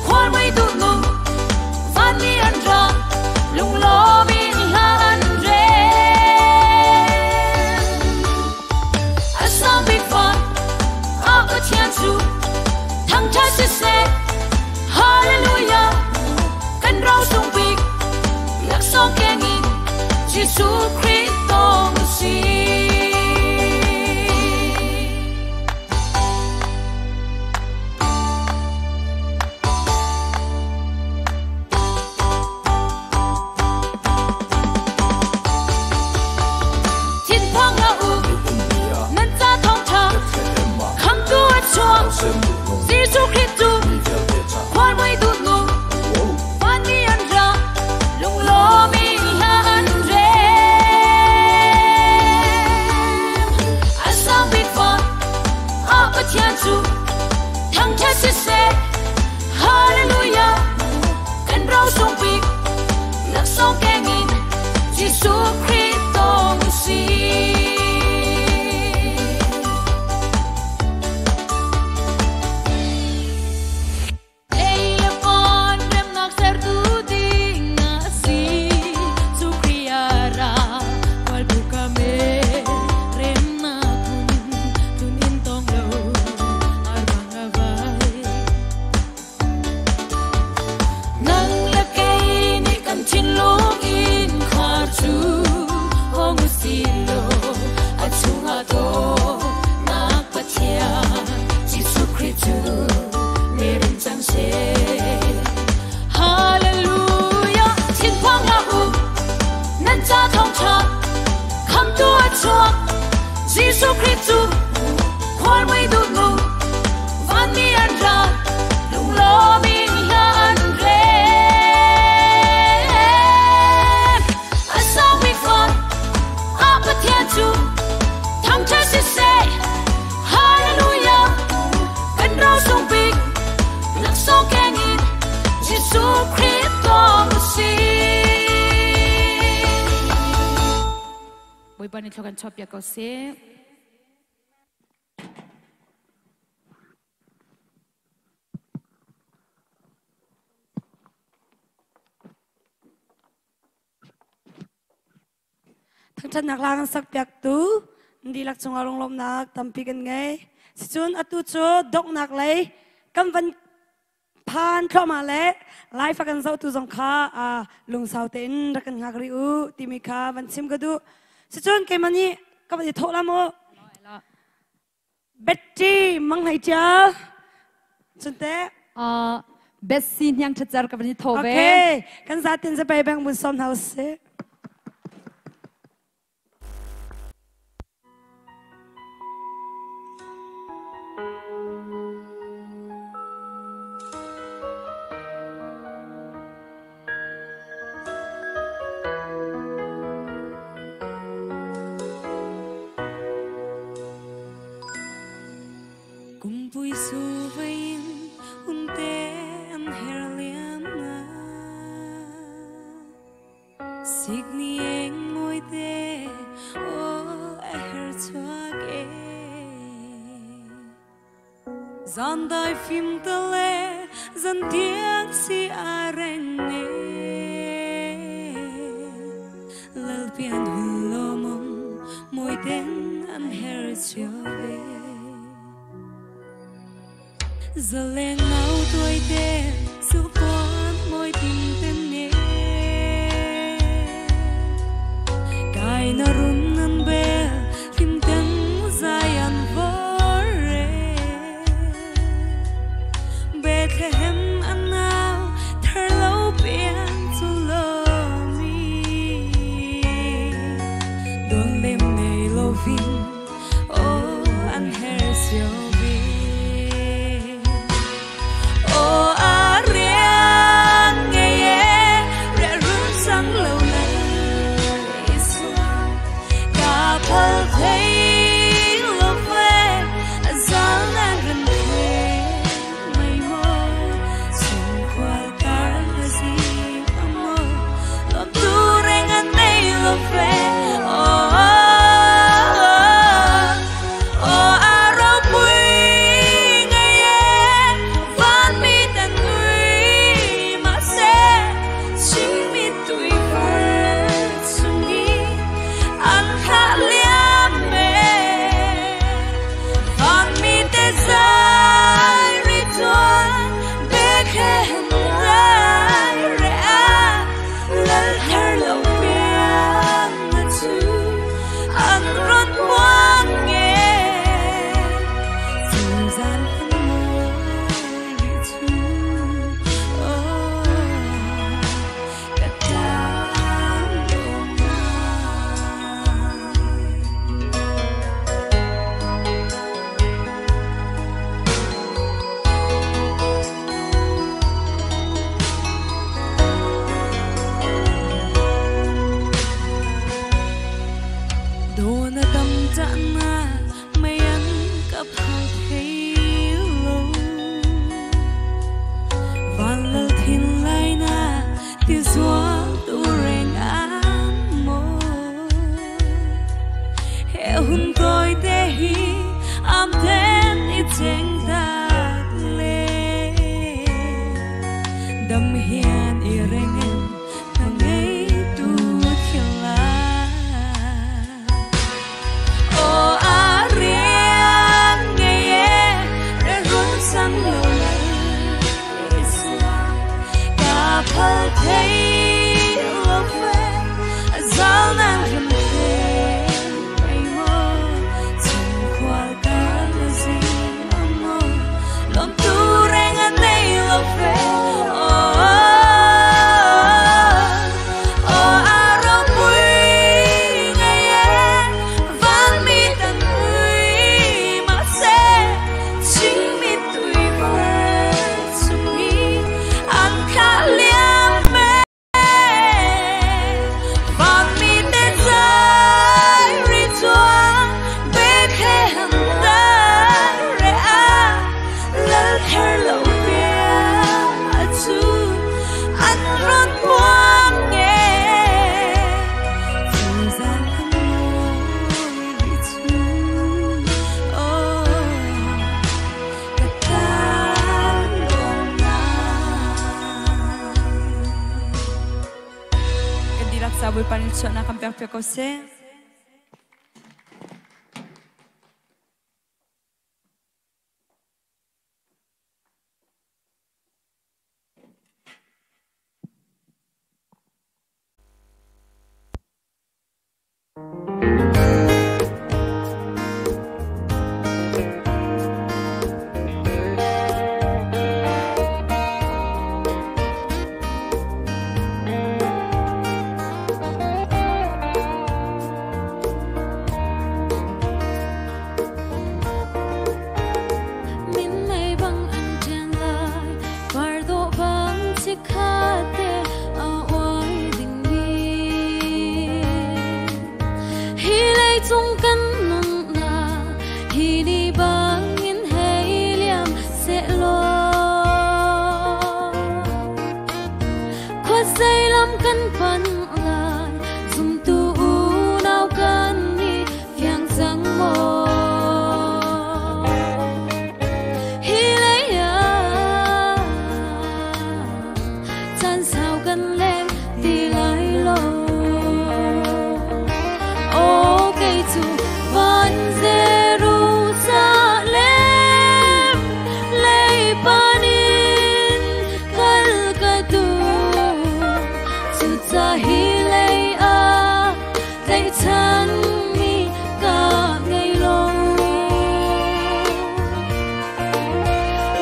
khoan mây tụ nung, van mi an ra, lung lo min lan re. A sang big fan, a o thiên chu, thang cha si se, hallelujah, kan rau sung big, lak song kengin. Giêsu Christ tong si. Thiên phong la u, nan cha thong cha, kham tu a chuak, Giêsu Christ chu, khoan mây tụt nung, van mi an ra, lung lo mi lan re. A sang big fan, a o thian chu, thang tha si se, hallelujah, kan rau sung big, lak song kengin, Giêsu Christ tong si. Jesuh Khrih cu khual mui dut nu vanmi an ra lunglawm in hla an rem. A sangmi far a Pathian cu thangṭhat siseh, Hallelujah. Kan ro sung bik laksawng keng in Jesuh Khrih tong si. Bawipa nih thluak kan chuahpiak ko seh. Thangṭhatnak hla kan sakpiaktu dihlak cungah lunglawmhnak tampi kan ngei. Sicun atu cu donghnak lei kan van phan thluahmah le live a kan zohtu zong kha lungsau tein rak kan hngak rih u timi kha van chim ka duh. Sicun keimah nih ka van i thawh la mu. Betty mang hlei ṭial. Cun teh? Betsy hniang ṭhatcer ka van i thawh ve. Okay, kan zatin zapei beng mun sawm hna usih. Kumpui su vein unte an herliam na Signi eng moi te o a her chuak e Zan dai phim ta le zan tiang si a reng ne Lal pian hun lo mong moi ten an her chiao ve Zaleng ngau tuai te su pon moi tin ten ne Kai na run nan bel kim teng zai an vore Bethlehem an nau thar lo pian chu lo mi Don lem nei lo vin oh an her siêu vi Oh a riang nghe re run sang lâu nay Ka phal thei lo ve zal nan ran the mai mo chung kwal kar la zi amo lom tu reng an nei lo ve oh oh a ro pui ngai e van mi tan nui ma se chim mi tui far sungi an tha liam me van mi te zai ri tuan Bethlehem rai re a lal thar lo piang na chu an ron muang nge chu zan han moi ri chu oh ka tang lo ngai. Dona tam ta na mayan ka phal thei lo Van lal thin lai na ti zua tu reng an mo He hun toi te hi am ten i cheng tak le Dam hian i rengen na ngei tu thila Oh a riang nghe re run sang lo lai Ka phal thei lo fe zal nan ram the mai mo chung khwal ka la zi amo thluachuahnak kan pek piak ko seh. Minmei bang an ṭian lai, par dawh bang chikkhat te a uai dingmi. Hi leicung kan nunnak hi ni bangin hei liam sehlaw, khuazei lam kan panh lai, zumtu unau kan i fiang cang maw? Hi lei ah caan sau kan leng ti lai lo. Aw kei cu van Jerusalem lei panin kal ka duh. Cuca hi lei ah tlaihchanmi ka ngei lo.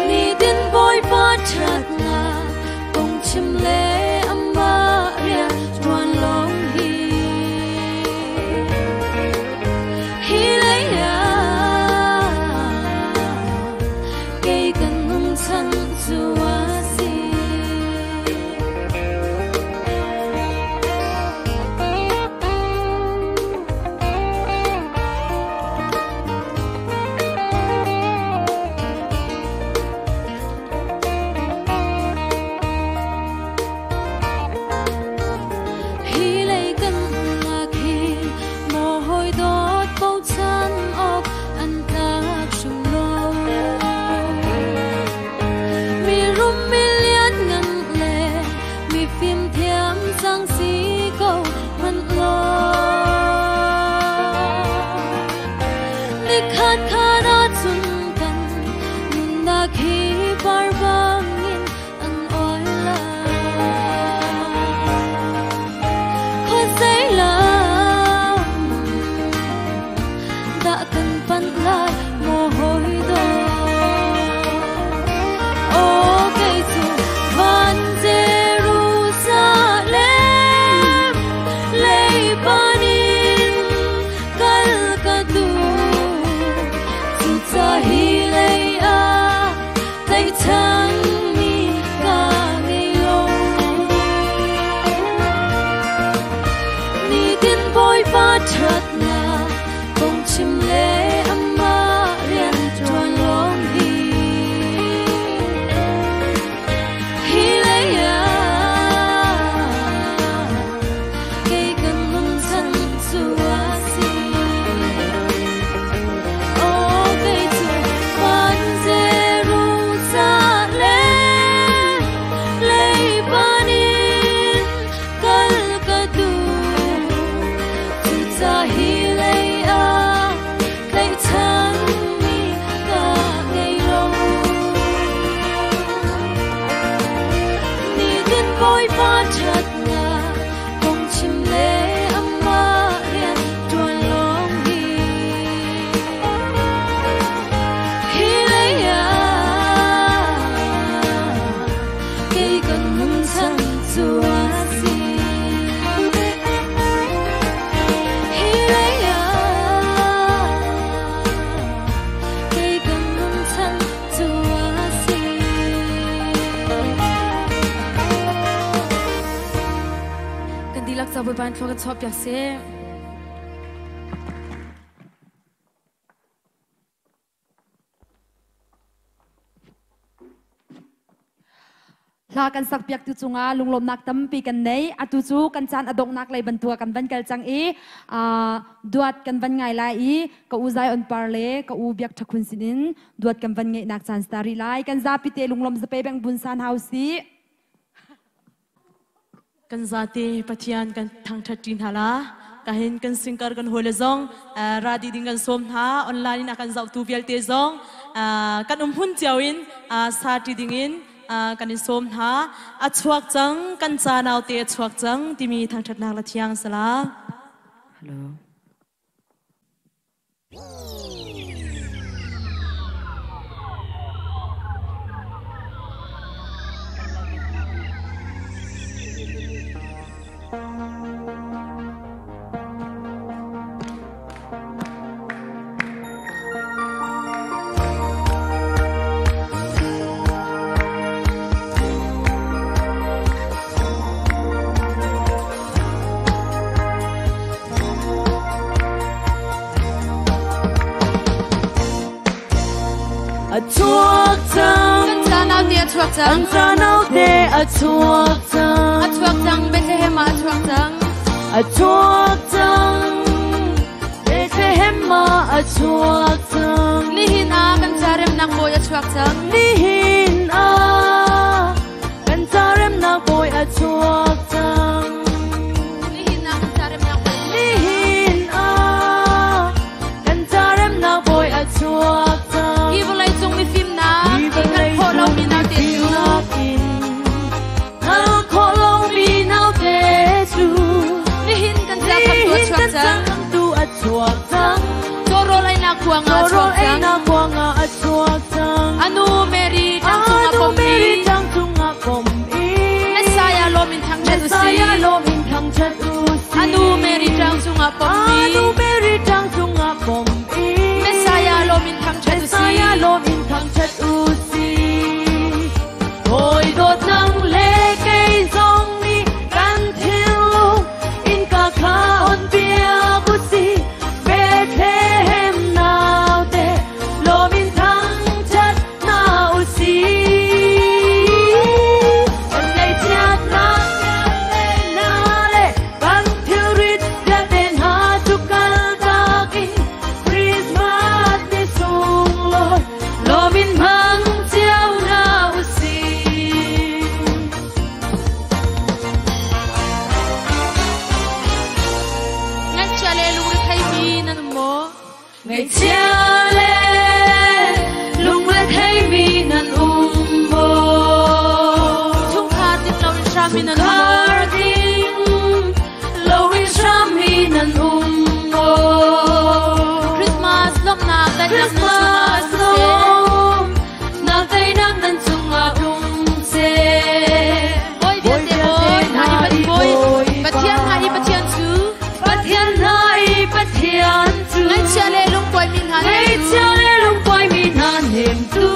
Nitin Bawipa ṭhatnak kong chim le amah rian ṭuan lawng hi. Hi lei ah kei kan nun chan cu a si. Hi lei kan umnak hi maw hawi dawt bochan awk an tlak hrim lo. Mi rum mi lianngan le mi fimthiam cang si ko hmanh law. Nikhat khat ahcun kan nunnak hi par bangin an oi lai. Khuazei lam dah kan panh lai maw hawi dawt? Aw kei cu van Jerusalem lei panin kal ka duh. Cuca hi lei ah tlaihchanmi ka ngei lo. Nitin Bawipa ṭhatnak kong chim le amah rian ṭuan lawng hi. Hi lei ah kei kan nun chan cu a si. Aw kei cu van Jerusalem lei panin kal ka duh. Cuca hi lei ah tlaihchanmi ka ngei lo. Nitin Bawipa ṭhatnak kong chim le amah rian ṭuan lawng hi. Hi lei ah kei kan nun chan cu a si. Hi lei ah kei kan nun chan cu a si. Kan dihlak ca Bawipa in thlua kan chuah piak seh. Hla kan sak piak tu cungah lunglawmnak tampi kan nei. Atu cu kan caan a donghnak lei bantuk kan van kal cang i duat kan van ngai lai i ka u Zai On Par le ka u Biak Thakhun sinin duat kan van ngeihnak caan sta rih lai. Kan zapi te lunglawm zapei beng bun san hau si. Kan zate Pathian kan thangṭhat ṭi hna la. Kahin kan singkar kan hawile zong radi ding kan sawm hna. Online in a kan zohtu vialte zong kan um hmun cio in sa ṭi ding in kan in sawm hna. A chuak cang, kan ca naute a chuak cang timi thangṭhatnak la thiang sala. Hello. A chuak cang. Kan ca naute a chuak cang. Kan ca naute a chuak cang. A chuak cang. Bethlehem ah a chuak cang. A chuak cang. Bethlehem ah a chuak cang. Nihin ah kan ca remnak bawi a chuak cang. Nihin ah kan ca remnak bawi a chuak cang. Nihin ah kan ca remnak bawi. Nihin ah kan ca remnak bawi a chuak cang. Hi vawlei cung mifimnak, Hi hngalh khawh lomi naute cu. Hngalh khawh lomi naute cu. Nihin kan ca khamtu a Nihin chuak kan ca cang. khamtu a chuak cang. Cawrawl einak kuang ah a Cawrawl chuak cang. einak kuang ah a chuak cang. Anu Mary tang cungah Anu pom i. Mary tang cungah pom i. Messiah lawm in thangṭhat u si. Messiah lawm in thangṭhat u si. Anu Mary tang cungah pom i. Anu Mary tang cungah pom i. Messiah lawm in thangṭhat u si. Messiah lawm in thangṭhat u si. Hawi dawt nang le kei zong nih kan thinlung innka kha on piak u si. Bethlehem naute lawm in thangṭhat hna u si. Kan ngaihchiatnak vialte hna le kan thilrit vialte hna cu kaltak in Christmas ni sunglawi lawm in hmang cio hna u si. Ngaihchia le lungrethei mi nan um maw? Ngaihchia le lungrethei mi nan um maw? Chungkhar ding loin hrammi nan um maw? Chungkhar ding loin hrammi nan um maw? Christmas lawmhnak daihnak nan Christmas chungah um seh. lawmhnak daihnak nan chungah um seh. Bawi vialte bawi hna i Bawi, Pathian hna i Pathian cu. Pathian hna i Pathian cu. Ngaihchia le lungkuaimi hna hnemtu. Ngaihchia le lungkuaimi hna hnemtu.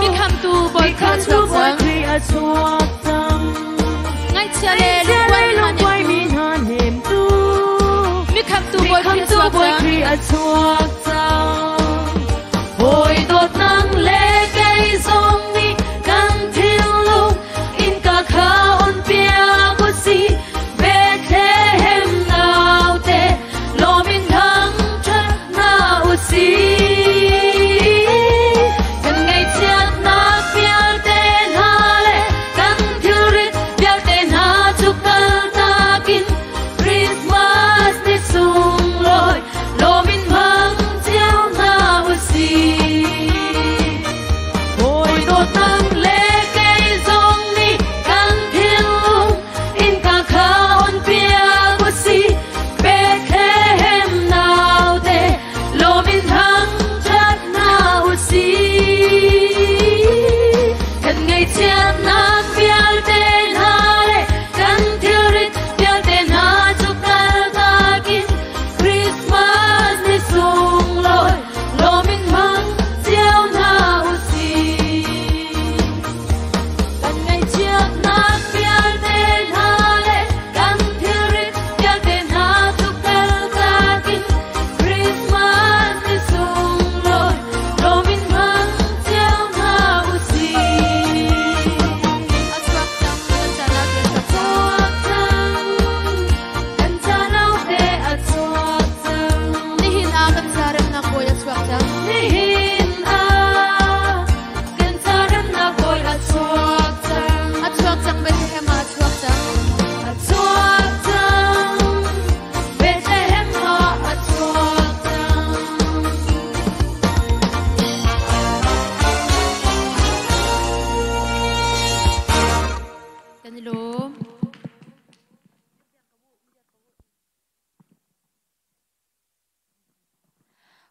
Mikhamtu Bawi Khrih a Mikhamtu chuak Bawi cang. Khrih a chuak cang. Ngaihchia le Ngaihchia le lungkuaimi hna lungkuaimi hnemtu. hna hnemtu. Mikhamtu Bawi Khrih a Mikhamtu chuak Bawi cang. Khrih a chuak cang. Bawi dawt nang le kei zong nih kan thinlung innka kha on piak u si. Bethlehem naute lawm in thangṭhat hna u si. Kan ngaihchiatnak vialte hna le kan thilrit vialte hna cu kaltak in Christmas ni sunglawi lawm in hmang cio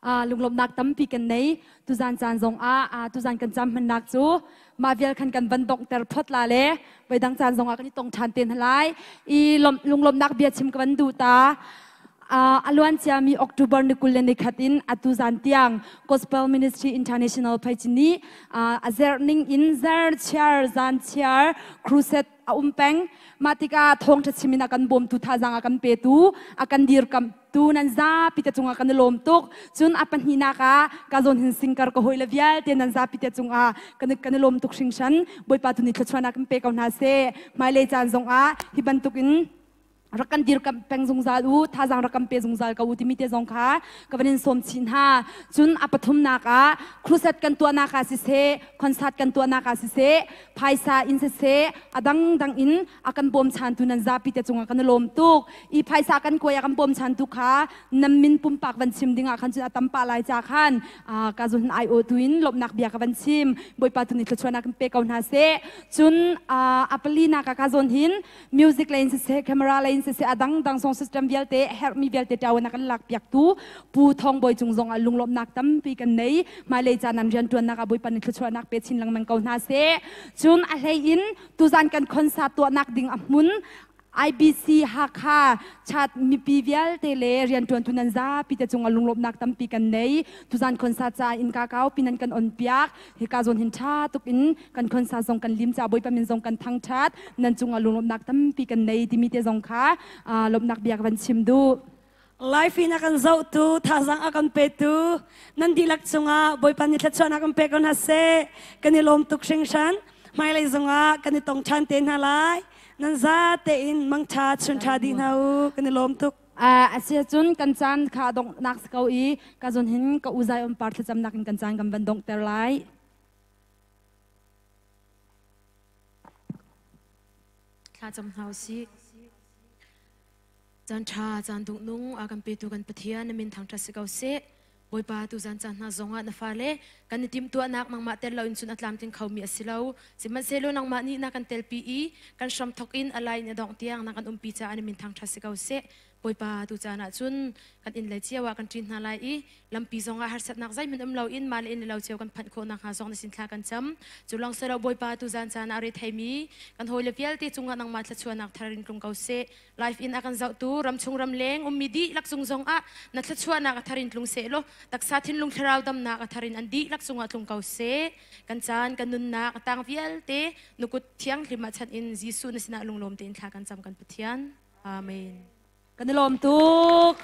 Lunglawmhnak tampi kan nei. Tuzan caan zong ah tuzan kan cam hmannak cu mah vial khan kan van donghter phot la le voidang caan zong ah kan i tong ṭhan te hna lai. I lunglawmhnak bia chim ka van duh ta. A luan ciami October ni 21 in atu zan tiang Gospel Ministry International page nih a zer ning in zer chiar zan chiar crusade a um peng. Mah tikah thawngṭha chim in a kan bawmtu, thazaang a kan petu, a kan dirkamhtu nan zapi te cungah kan i lawm tuk. Cun a pahnihnak ah ka zawn hin singkar ka hawi le vialte nan zapi te cungah kan i lawm tuk hringhran. Bawipa tu nih thluachuahnak in pe ko hna seh. Hmailei caan zongah hi bantukin rak kan dirkamh peng zungzal u, thazaang rak kan pe zungzal ko u timi te zong kha ka van in sawm chih hna. Cun a pathumnak ah crusade kan tuahnak ah siseh, concert kan tuahnak ah siseh, phaisa in siseh, a dangdang in a kan bawmchantu nan zapi te cungah kan i lawm tuk. I phaisa kan kuai a kan bawmchantu kha nan min pumpak van chim dingah khan cun a tam pah lai ca khan ka zun ai aw tu in lawmhnak bia ka van chim. Bawipa tu nih thluachuahnak in pe ko hna seh. Cun a palinak ah ka zawn hin music lei in siseh, camera lei in siseh, a dangdang song system vialte, herhmi vialte ṭawan a kan lak piaktu Pu Thawng Bawi cung zong ah lunglawmhnak tampi kan nei. Hmailei caan an rianṭuannak ah Bawipa nih thluachuahnak pe chin lengmang ko hna seh. Cun a hlei in tuzan kan concert tuahnak ding a hmun IBC Hakha chat mipi vialte le rianṭuantu nan zapi te cungah lunglawmhnak tampi kan nei. Tuzan concert caah innka kaupi nan kan on piak. Hika zawn hin ṭha tuk in kan concert zong kan lim caah Bawipa min zong kan thangṭhat. Nan cungah lunglawmhnak tampi kan nei timi te zong kha lawmhnak bia ka van chim duh. Live in a kan zohtu, thazaang a kan petu, nan dihlak cungah Bawipa nih thluachuahnak kan pek ko hna seh. Kan i lawm tuk hringhran. Hmailei zongah kan i tong ṭhan te hna lai. Nan za tein mangṭha chunṭha dih hna u. Kan i lawm tuk. Asiahcun kan caan kha donghnak si ko i ka zun hin ka u zai um par thlacamnak in kan caan kan van donghter lai. Thlacam hna usih. Caan ṭha, caan dungnung a kan petu kan Pathian na min thangṭhat si ko seh. Bawipa tuzan caan hna zongah na fale kan i timhtuahnak nangmah tel loin cun a tlamtling khomi a si lo. Sihmanhsehlaw nangmah nih na kan telpi i kan hramthawk in a lai in a dongh tiang na kan umpi caah na min thangṭhat si ko seh. Bawipa tu caan ah cun kan inn lei cio ah kan ṭin hna lai i lampi zongah harsatnak zeihmanh um loin mah le inn le lo cio kan phanh khawh nakhnga zong na sin thla kan cam. Cu lawng si lo Bawipa tu zan caan ah retheimi kan hawile vialte cungah nangmah thluachuahnak thar in tlung ko seh. Life in a kan zohtu ramchung ramleng ummi dihlak cung zongah na thluachuahnak a thar in tlung seh law taksa thinlung thlarau damnak a thar in an dihlak cungah tlung ko seh. Kan caan kan nunnak a tang vialte nukut thianghlim ah chan in Jesuh na sinah lunglawm tein thla kan cam kan Pathian. Amen. Kan i lawm tuk.